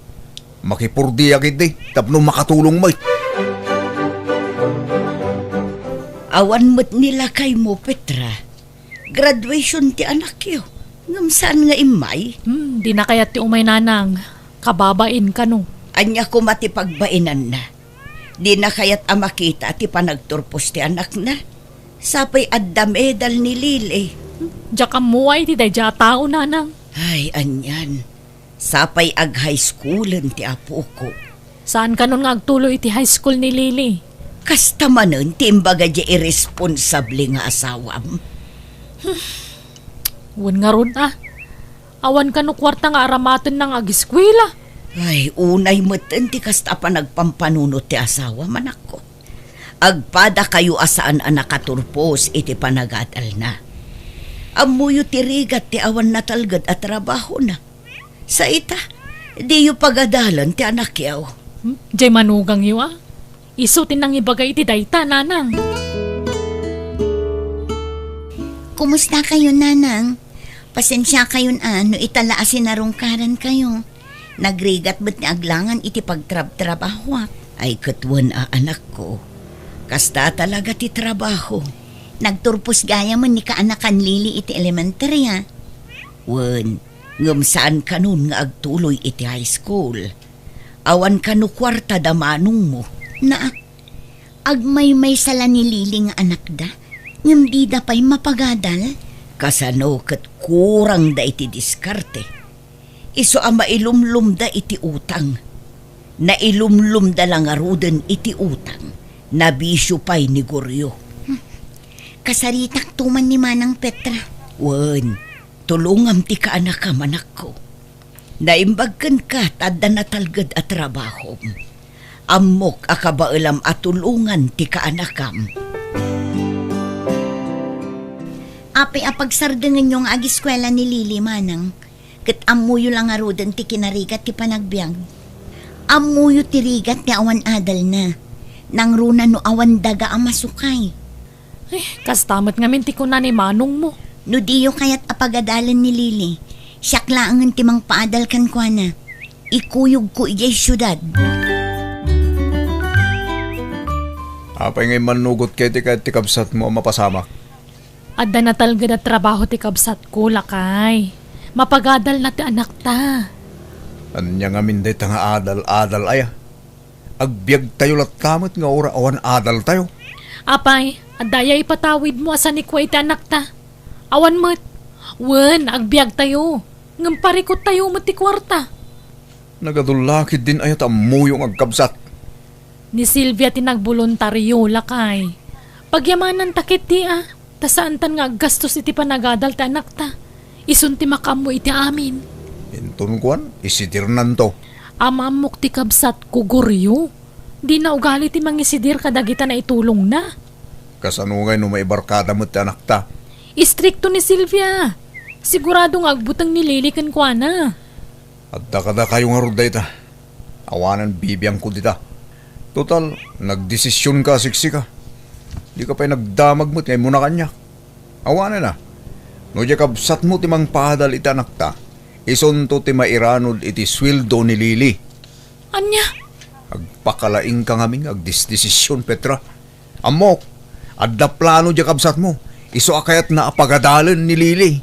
Makipurdiak idi tapno makatulong met. Awan met ni lakaymo, Petra. Graduation ti anakyo, ngem saan nga immay? Hmm, dina kayat ti umay, Nanang. Kababain kano. Ania koma ti pagbainanna? Dina kayat a makita ti panagturpos ti anakna? Sapay adda medal ni Lily. Hmm, diak ammo a iti daydiay a tao, Nanang. Ay, anian. Sapay ag-high schoolen ti apoko. Saan kanon nga agtuloy iti high school ni Lily? Kasta manen ti imbaga diay irresponsable nga asawam. Wen ngarud a. Awan kano kuarta nga aramatenna nga agiskuela. Ay, unay metten ti kasta a panagpampanunot ti asawam, anakko. Agpadakayo a saan a nakaturpos iti panagadalna. Ammoyo ti rigat ti awan natalged a trabahona. Sa ita, diyo pagadalan ti anakyo. Hmm? Diay manugangyo a? Isu ti nangibaga iti dayta, Nanang. Kumusta kayo, Nanang? Pasensia kayon a no ita la a sinarungkaran kayo. Nagrigat met ti aglangan iti pagtrabtrabahoak. Ay, ket wen a, anakko. Kasta talaga ti trabaho. Nagturpos gayamen ni kaanakan Lily iti elementarya. Wen, ngem saan kanon nga agtuloy iti high school. Awan kano kuarta da manongmo. Naa, agmaymaysa la ni Lily nga anakda, ngem dida pay mapagadal. Kasano ket kurangda iti diskarte. Isu a mailumlomda iti utang. Nailumlomda la ngaruden iti utang. Nabisio pay ni Goryo. Hmm. Kasaritak to man ni Manang Petra. Wen, tulongam ti kaanakam, anakko. Naimbag kenka ta adda natalged a trabahom. Ammok a kabaelam a tulongan ti kaanakam. Apay a pagsardengenyo nga agiskuela ni Lily, Manang? Ket ammoyo la ngaruden ti kinarigat ti panagbiag. Ammoyo ti rigat ti awan adalna. Nangruna no awan daga a masukay. Eh, kasta met ngamin ti kuna ni manongmo. No diyo kayat a pagadalen ni Lily, siak laengen ti mangpaadal kenkuana. ikuyogko idiay siudad. Apay nga immannugot ket ti kayat ti kabsatmo a mapasamak? Adda natalged a trabaho ti kabsatko, lakay. Mapagadalna ti anakta. Ania ngamin dayta nga adal-adal aya? Agbiagtayo latta met nga ura awan adaltayo. Apay, adda aya ipatawidmo a sanikua iti anakta? Awan met. Wen, agbiagtayo. Ngem parikuttayo met ti kuarta. Nagadulla ketdin aya ta ammoyo nga agkabsat. Ni Silvia ti nagboluntario, lakay. Pagyamananta ketdi a, ta saantan nga aggastos iti panagadal ti anakta. Isun ti makaammo iti amin. Inton kuan, isidirnanto. Amaammok ti kabsatko, Goryo. Dina ugali ti mangisidir kadagita naitulongna. Kasano ngay no maibarkada met ti anakta? Istrikto ni Silvia. Sigurado nga agbuteng ni Lily kenkuana. Adda kadakayo ngarud dayta. Awanen bibiangko dita. Total, nagdesisionka a siksika. Dika pay nagdamag met nga immuna kaniak. Awanen a. No diay kabsatmo ti mangpaadal iti anakta, isunto ti mairanod iti sueldo ni Lily. Ania? Agpakalaingka ngamin nga agdesdesision, Petra. Ammok, adda plano diay kabsatmo. Isu a kayatna a pagadalen ni Lily.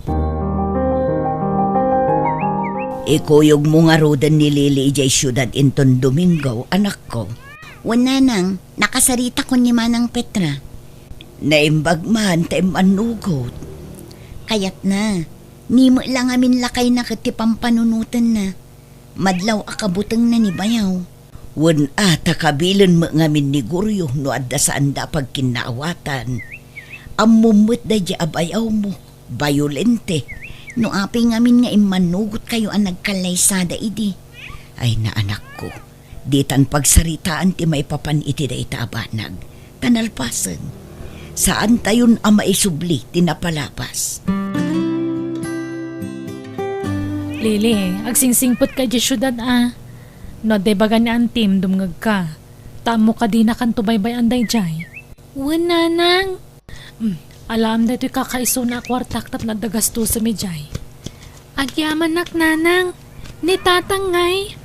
Ikuyogmo ngaruden ni Lily idiay siudad inton Domingo, anakko. Wen, nanang, nakasaritakon ni Manang Petra. Naimbag man ta immannugot. Kayatna, ni met la ngamin lakayna ket ti pampanunotenna. Madlaw a kabutengna ni bayaw. Wen a, ta kabilen met ngamin ni Goryo no adda saanda a pagkinnaawatan. Ammom met daydiay a bayawmo, bayolente. No apay ngamin nga immannugot kayo a nagkallaysada idi. Ay, naanakko, ditan pagsaritaan ti maipapan iti dayta a banag. Ta nalpasen, saantayon a maisubli ti napalabas. Lily, agsingsingpet ka idiay siudad a. No adda ibaga ni antim, dumngegka. Ta ammok a dinakanto baybay-an daydiay. Wen, nanang. Hmm, alaem daytoy kakaisuna a kuartak tapno adda gastosem idiay. Agyamanak, nanang. Ni tatang ngay?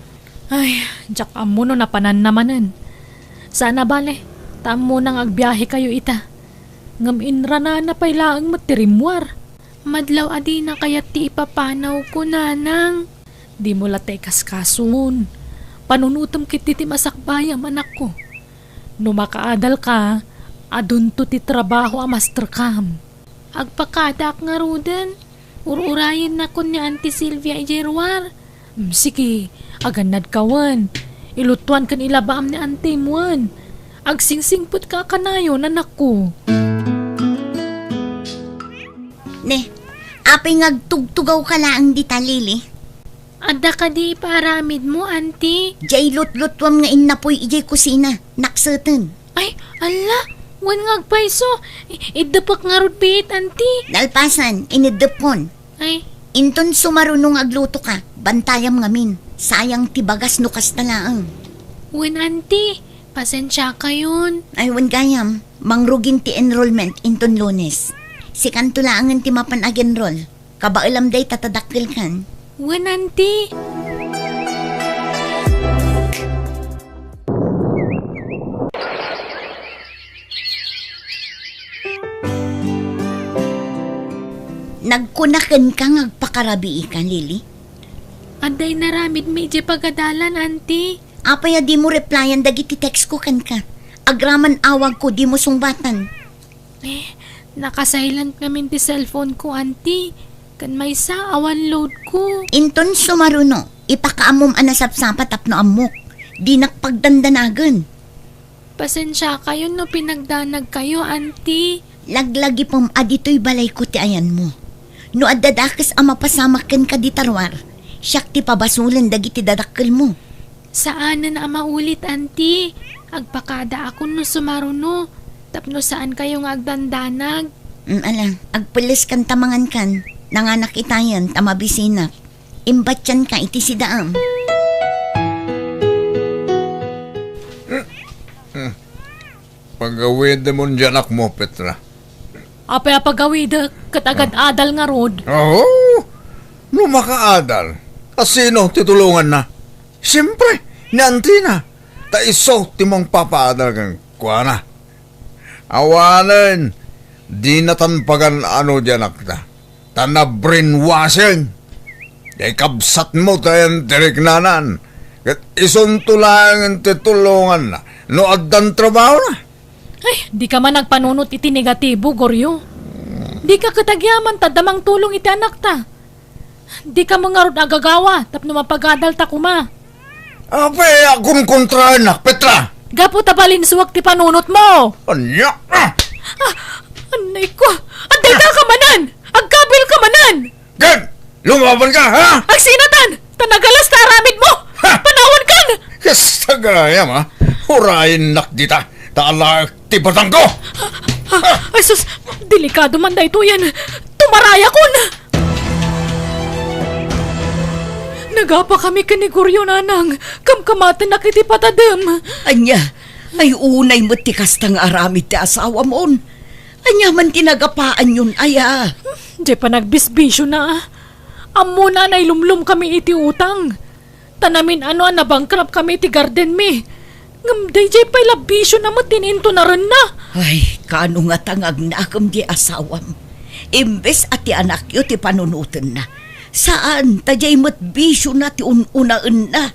Ay, diak ammo no napananna manen. Saan a bale, ta ammona nga agbiahekayo ita. Ngem inranana pay laeng met ti rimmuar. Madlaw a dina kayat ti ipapanawko, nanang. Dimo latta ikaskason. Panunotem ketdi ti masakbayam, anakko. No makaadalka, adunto ti trabaho a masterkam. Agpakadaak ngaruden. Ur-urayennakon ni Auntie Silvia idiay ruar. Mm, sige, agannadka wen. Ilutuan ken ilabaam ni antim wen. Agsingsingpetka a kanayon, anakko. Ne, apay nga agtugtugawka laeng dita, Lily? Adda kadi ipaaramidmo, Auntie? Diay lutlutuam nga innapoy idiay kusina, nakseten. Ay, alla, wen nga agpayso. I-, iddepek ngarud biit, Auntie. Nalpasan, ineddepkon. Ay. Inton sumaruno nga aglutoka, bantayam ngamin. Sayang ti bagas no kasta laeng. Wen, Auntie, pasensiakayon. Ay, wen gayam, mangrugin ti enrollment inton Lunes. Sikanto laengen ti mapan ag-enroll. Kabaelam dayta ta dakkelkan. Wen, Auntie. Nagkuna kenka nga agpakarabiika, Lily? Adda inaramidmi idiay pagadalan, Auntie. Apay a dimo replyan dagiti textko kenka? Agraman awagko, dimo sungbatan. Eh, naka-silent ngamin ti cellphone-ko, Auntie. Ken maysa, awan load-ko. Inton sumaruno, ipakaammom a nasapsapa tapno ammok. Dinak pagdandanagen. Pasensiakayon no pinagdanagkayo, Auntie. Laglagipem a ditoy balayko ti ayanmo. No adda dakes a mapasamak kenka dita ruar, siak ti pabasolen dagiti dadakkelmo. Saanen a maulit, Auntie. Agpakadaakon no sumaruno, tapno saankayo nga agdandanag. Mm, ala, agpelleskanta mangankan. Nanganak itayen ta mabisinak. Imbatianka iti sidaem. Pagawidemon diay anakmo, Petra. Apay a pagawidek, ket agad-adal ngarud. Oo, no makaadal, a sino ti tulonganna? Siempre, ni Antina. Ta isu ti mangpapaadal kenkuana. Awanen, dinatan pagan-ano diay anakta. Ta na-brainwashing. Diay kabsatmo ti ayan ti riknana. Ket isunto laeng ti tulonganna no addan trabahona. Ay, dika man agpanunot iti negatibo, Goryo. Dika ket agyaman ta adda mangtulong iti anakta. Dika met ngarud agagawa tapno mapagadalta koma. Apay a kunkontraennak, Petra? Gapu ta balinsuak ti panunotmo. Ania? Ah! Ah, anay ko. Adda ka manen! Agkabil ka manen! Ken, lumaban ka, ha? Agsinatan! Ta nagalas ta aramidmo! Ha? Panawankan! Kasta gayam, ha? Urayennak dita, ta alaek ti batangko! Ah, ah, ay sus, delikado man daytoyen. Tumarayakon! Nagapakami ken ni Goryo, nanang, kamkamatennak iti patadem. Ania? Ay, unay met ti kasta nga aramid ti asawamon. Ania man ti nagapaanyon aya? Diay panagbisbisiona. Ammona a nailumlomkami iti utang. Ta namin-ano a nabankrupt kami iti gardenmi. Ngem daydiay pay la bisiona met ti inintunarenna. Ay, kaano ngata nga agnakem diay asawam? Imbes a ti anakyo ti panunotenna. Saan, ta diay met bisiona ti un-unaenna.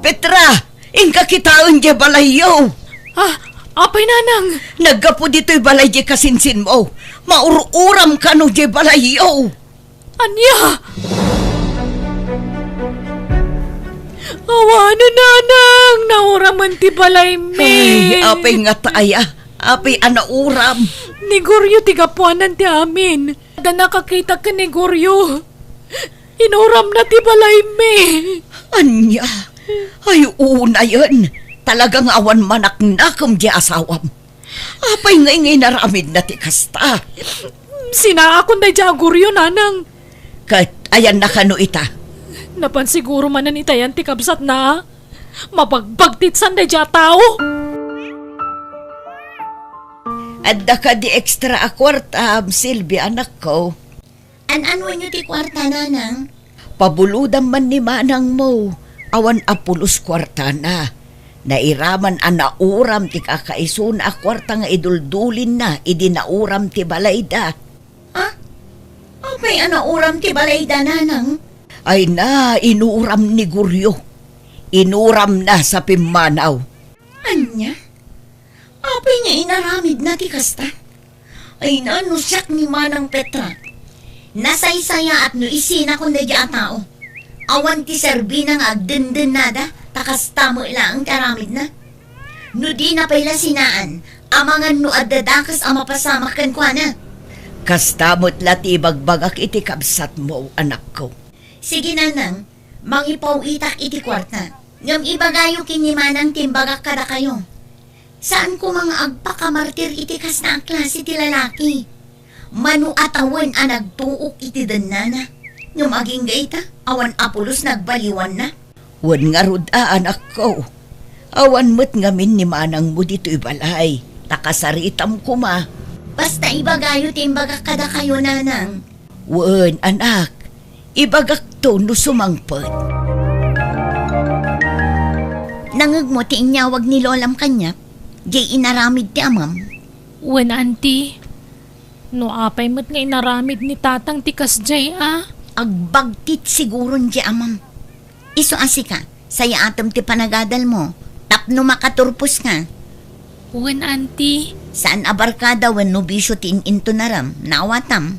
Petra, inka kitaen diay balayyo. Ah, apay, nanang? Naggapu ditoy balay diay kasinsinmo. Maur-uram kano diay balayyo. Ania? Awanen, nanang, nauramen ti balaymi. Ay, apay ngata aya? Apay a nauram? Ni Goryo ti gapuanan ti amin. Adda nakakita ken ni Goryo. Inuramna ti balaymi. Ania? Ay, unayen. Talaga nga awan manaknakem diay asawam. Apay nga inaramidna ti kasta? Sinaakon daydiay a Goryo, nanang. Ket ayanna kano ita? Napan siguro manen itayan ti kabsatna. Mabagbagtitsan daydiay a tao. Adda kadi extra a kuarta, Silvia, anakko? An-anuenyo ti kuarta, nanang? Pabulodam man ni manangmo, awan a pulos kuartana. Nairaman a nauram ti kakaisuna a kuarta nga iduldulinna idi nauram ti balayda. Ah? Apay a nauram ti balayda, nanang? Ay na, inuram ni Goryo. Inuramna sa pimmanaw. Ania? Apay nga inaramidna ti kasta? Ay na, no siak ni Manang Petra, nasaysayaat no isinakon daydiay a tao. Awan ti serbina nga agdendennada, ta kasta met laeng ti aramidna. No dina pay la sinaan, amangan no adda dakes a mapasamak kenkuana. Kasta met la ti ibagbagak iti kabsatmo, anakko. Sige, nanang, mangipaw-itak iti kuarta. Ngem ibagayo ken ni manang ti imbagak kadakayo. Saan koma nga agpakamartir iti kasta a klase ti lalaki. Mano a tawen a nagtuok iti dennana. Ngem agingga ita, awan a pulos nagbaliwanna. Wen ngarud a, anakko. Awan met ngamin ni manangmo ditoy balay, ta kasaritam koma. Basta ibagayo ti imbagak kadakayo, nanang. Wen, anak, ibagakto no sumangpet. Nangngegmo ti inyawag ni lolam kaniak, diay inaramid ti amam? Wen, anti. No apay met nga inaramid ni tatang ti kasdiay a? Agbagtit siguron diay amam. Isu a sika, sayaatem ti panagadalmo, tapno makaturposka. Wen, anti. Saan a barkada wenno bisio ti in-intunaram, naawatam.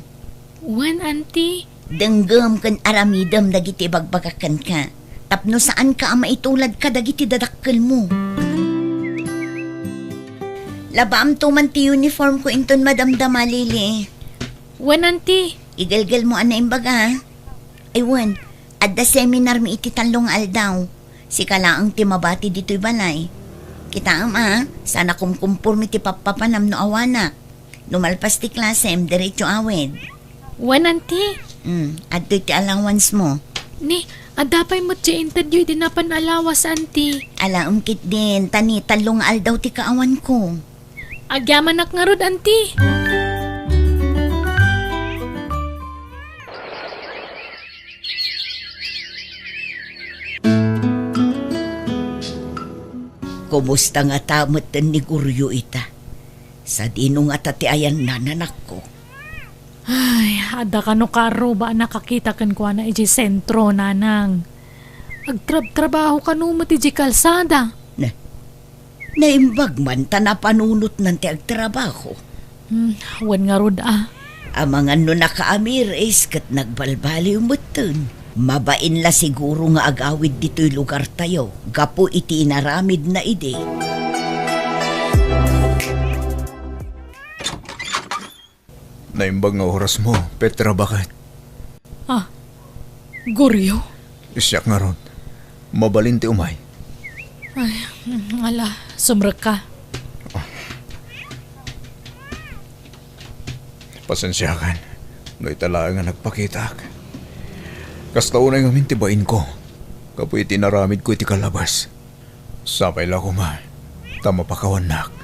Wen, anti. Denggem ken aramidem dagiti ibagbagak kenka, tapno saanka a maitulad kadagiti dadakkelmo. Labaamto man ti uniformko inton madamdama, Lily. Wen, anti. Igelgelmo a naimbaga. Ay wen, adda seminarmi iti tallo nga aldaw. Sika laeng ti mabati ditoy balay. Kitaem a, saan a kumkumpormi ti pappapanam no awanak. No malpas ti klasem, diretso awid. Wen, anti. Hmm, adtoy ti allowance mo. Ni, adda pay met ti intedyo idi napan a lawas, anti. Alaem ketdin, ta ni tallo nga aldaw ti kaawanko. Agyamanak ngarud, anti. Kumusta ngata metten ni Goryo ita? Sadino ngata ti ayanna, anakko? Ay, adda kano kaarruba a nakakita kenkuana idiay sentro, nanang. Agtrabtrabaho kano met idiay kalsada. Na, naimbag man ta napanunotnan ti agtrabaho. Hmm, wen ngarud a. Amangan no nakaamiris ket nagbalbaliw metten. Mabain la siguro nga agawid ditoy lugartayo gapu iti inaramidna idi. Naimbag nga orasmo, Petra, baket? Ah, Goryo? Siak ngarud. Mabalin ti umay. Ay, mm, ala, sumrekka. Pasensiakan no ita laeng a nagpakitak. Kasta unay ngamin ti bainko gapu iti inaramidko iti kallabas. Sapay la koma ta mapakawannak.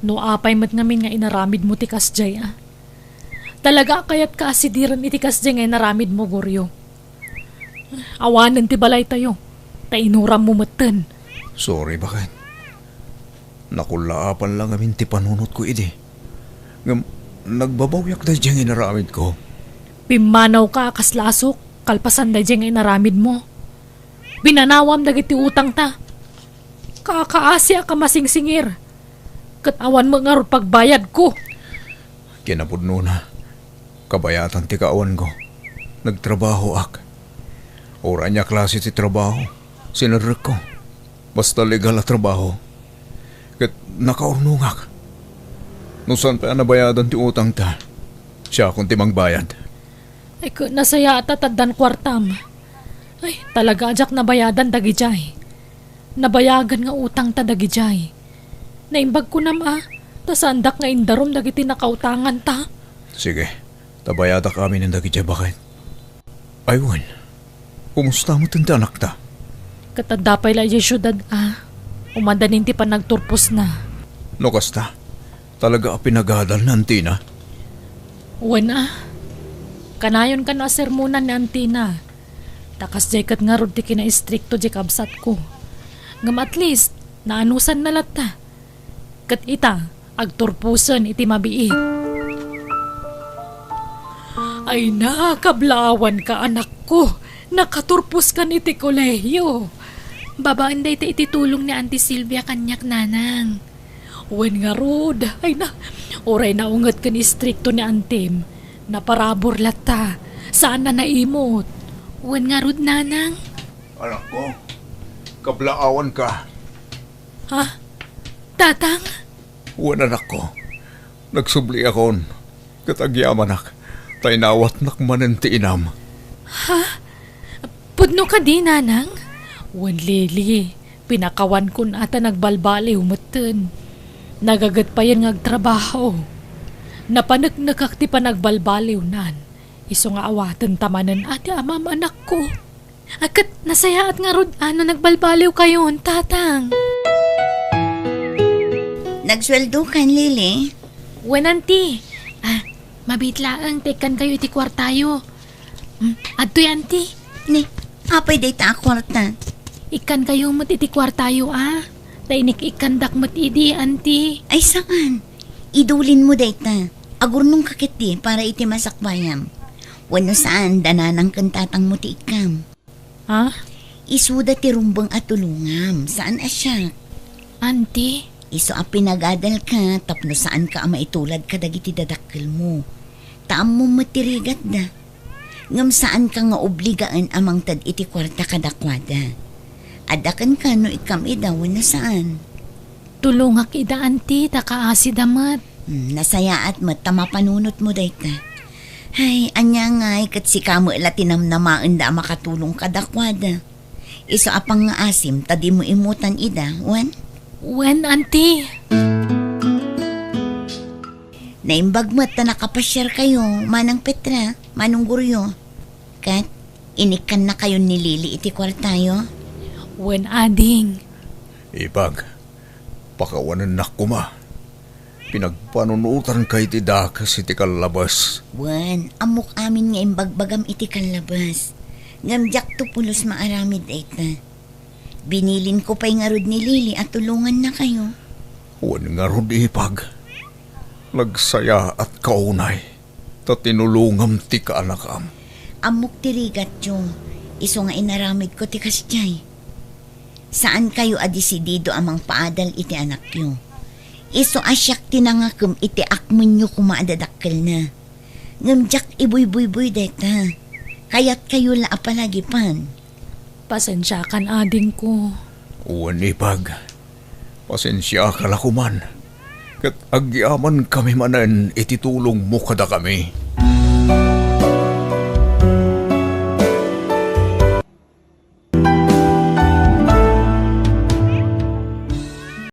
No apay met ngamin nga inaramidmo ti kasdiay a. Talaga a kayatka a sidiren iti kasdiay nga inaramidmo, Goryo. Awanen ti balaytayo, ta inurammo metten. Sorry, baket. Nakullaapan la ngamin ti panunotko idi. Ngem nagbabawiak daydiay nga inaramidko. Pimmanawka a kas lasok kalpasan daydiay nga inaramidmo. Binanawam dagiti utangta. Kaakaasiak a masingsingir. Ket awan met ngarud pagbayadko. Kinapudnona, kabayatan ti kaawanko. Nagtrabahoak. Uray ania klase ti trabaho, sinerrekko. Basta legal a trabaho. Ket nakaurnongak. No saan pay a nabayadan ti utangta, siakon ti mangbayad. Ay, ket nasayaat ta addan kuartam. Ay, talaga a diak nabayadan dagidiay. Nabayagen nga utangta dagidiay. Naimbag kunam a, ta saandak nga indarum dagiti nakautanganta. Sige, ta bayadak aminen dagidiay, baket. Ay wen, kumusta metten ti anakta? Ket adda pay la idiay siudad a, umadanin ti panagturposna. No kasta, talaga a pinagadal ni antina? Wen a, kanayon kano a sermonan ni antina. Ta kasdiay ket ngarud ti kinaistrikto diay kabsatko. Ngem at least, naanusanna latta. Ket ita, agturposen iti mabiit. Ay na, kablaawanka, anakko. Nakaturposkan iti kolehiyo. Babaen dayta iti tulong ni Auntie Silvia kaniak, nanang. Wen ngarud, ay na, uray naunget ken istrikto ni antim, naparabur latta, saan a naimot. Wen ngarud, nanang? Anakko, kablaawanka. Ha? Tatang? Wen, anakko, nagsubliakon, ket agyamanak, ta inawatnak manen ti inam. Ha? Pudno kadi, nanang? Wen, Lily, pinakawankon a ta nagbalbaliw metten. Nagagetpayen nga agtrabaho. Napaneknekak ti panagbalbaliwnan. Isu nga awaten ta manen a ti amam, anakko. A, ket nasayaat ngarud a no nagbalbaliwkayon, tatang. Nagsueldokan, Lily? Wen, anti. A, mabiit laeng ta ikkankayo iti kuartayo. Mm, adtoy, anti. Ni, apay dayta a kuarta? Ikkankayo met iti kuartayo a. Ta inik-ikkandak met idi, anti. Ay, saan? Idulinmo dayta. Agurnongka ketdi para iti masakbayam. Wenno saan, da nanang ken tatangmo ti ikkam. Ha? Isuda ti rumbeng a tulongam, saan a siak. Anti? Isu a pinagadalka tapno saanka a maitulad kadagiti dadakkelmo. Ta ammom met ti rigatda. Ngem saanka nga obligaen a mangted iti kuarta kadakuada. Adda kenka no ikkam ida wenno saan. Tulongak ida, anti, ta kaasida met. Hmm, nasayaat met ta mapanunotmo dayta. Hay, ania ngay ket sika met la ti namnamaenda a makatulong kadakuada. Isu a pangngaasim ta dimo immutan ida, wen? Wen, anti. Naimbag met ta nakapasiarkayo, Manang Petra, Manong Goryo. Ket, inikkannakayon ni Lily iti kuartayo? Wen, ading. Ipag, pakawanennak koma. Pinagpanunotanka iti dakes iti kallabas. Wen, ammok amin nga imbagbagam iti kallabas. Ngem diakto pulos maaramid dayta. Binilinko pay ngarud ni Lily a tulongannakayo. Wen ngarud, ipag. Nagsayaatka unay, ta tinulongam ti kaanakam. Ammok ti rigatyo, isu nga inaramidko ti kasdiay. Saankayo a desidido a mangpaadal iti anakyo. Isu a siak ti nangakem iti akmenyo koma a dadakkelna. Ngem diak ibuybuyboy dayta. Kayatkayo la a palagipan. Pasensiakan, adingko. Wen, ipag. Pasensiaka la koman. Ket agyamankami manen iti tulongmo kadakami.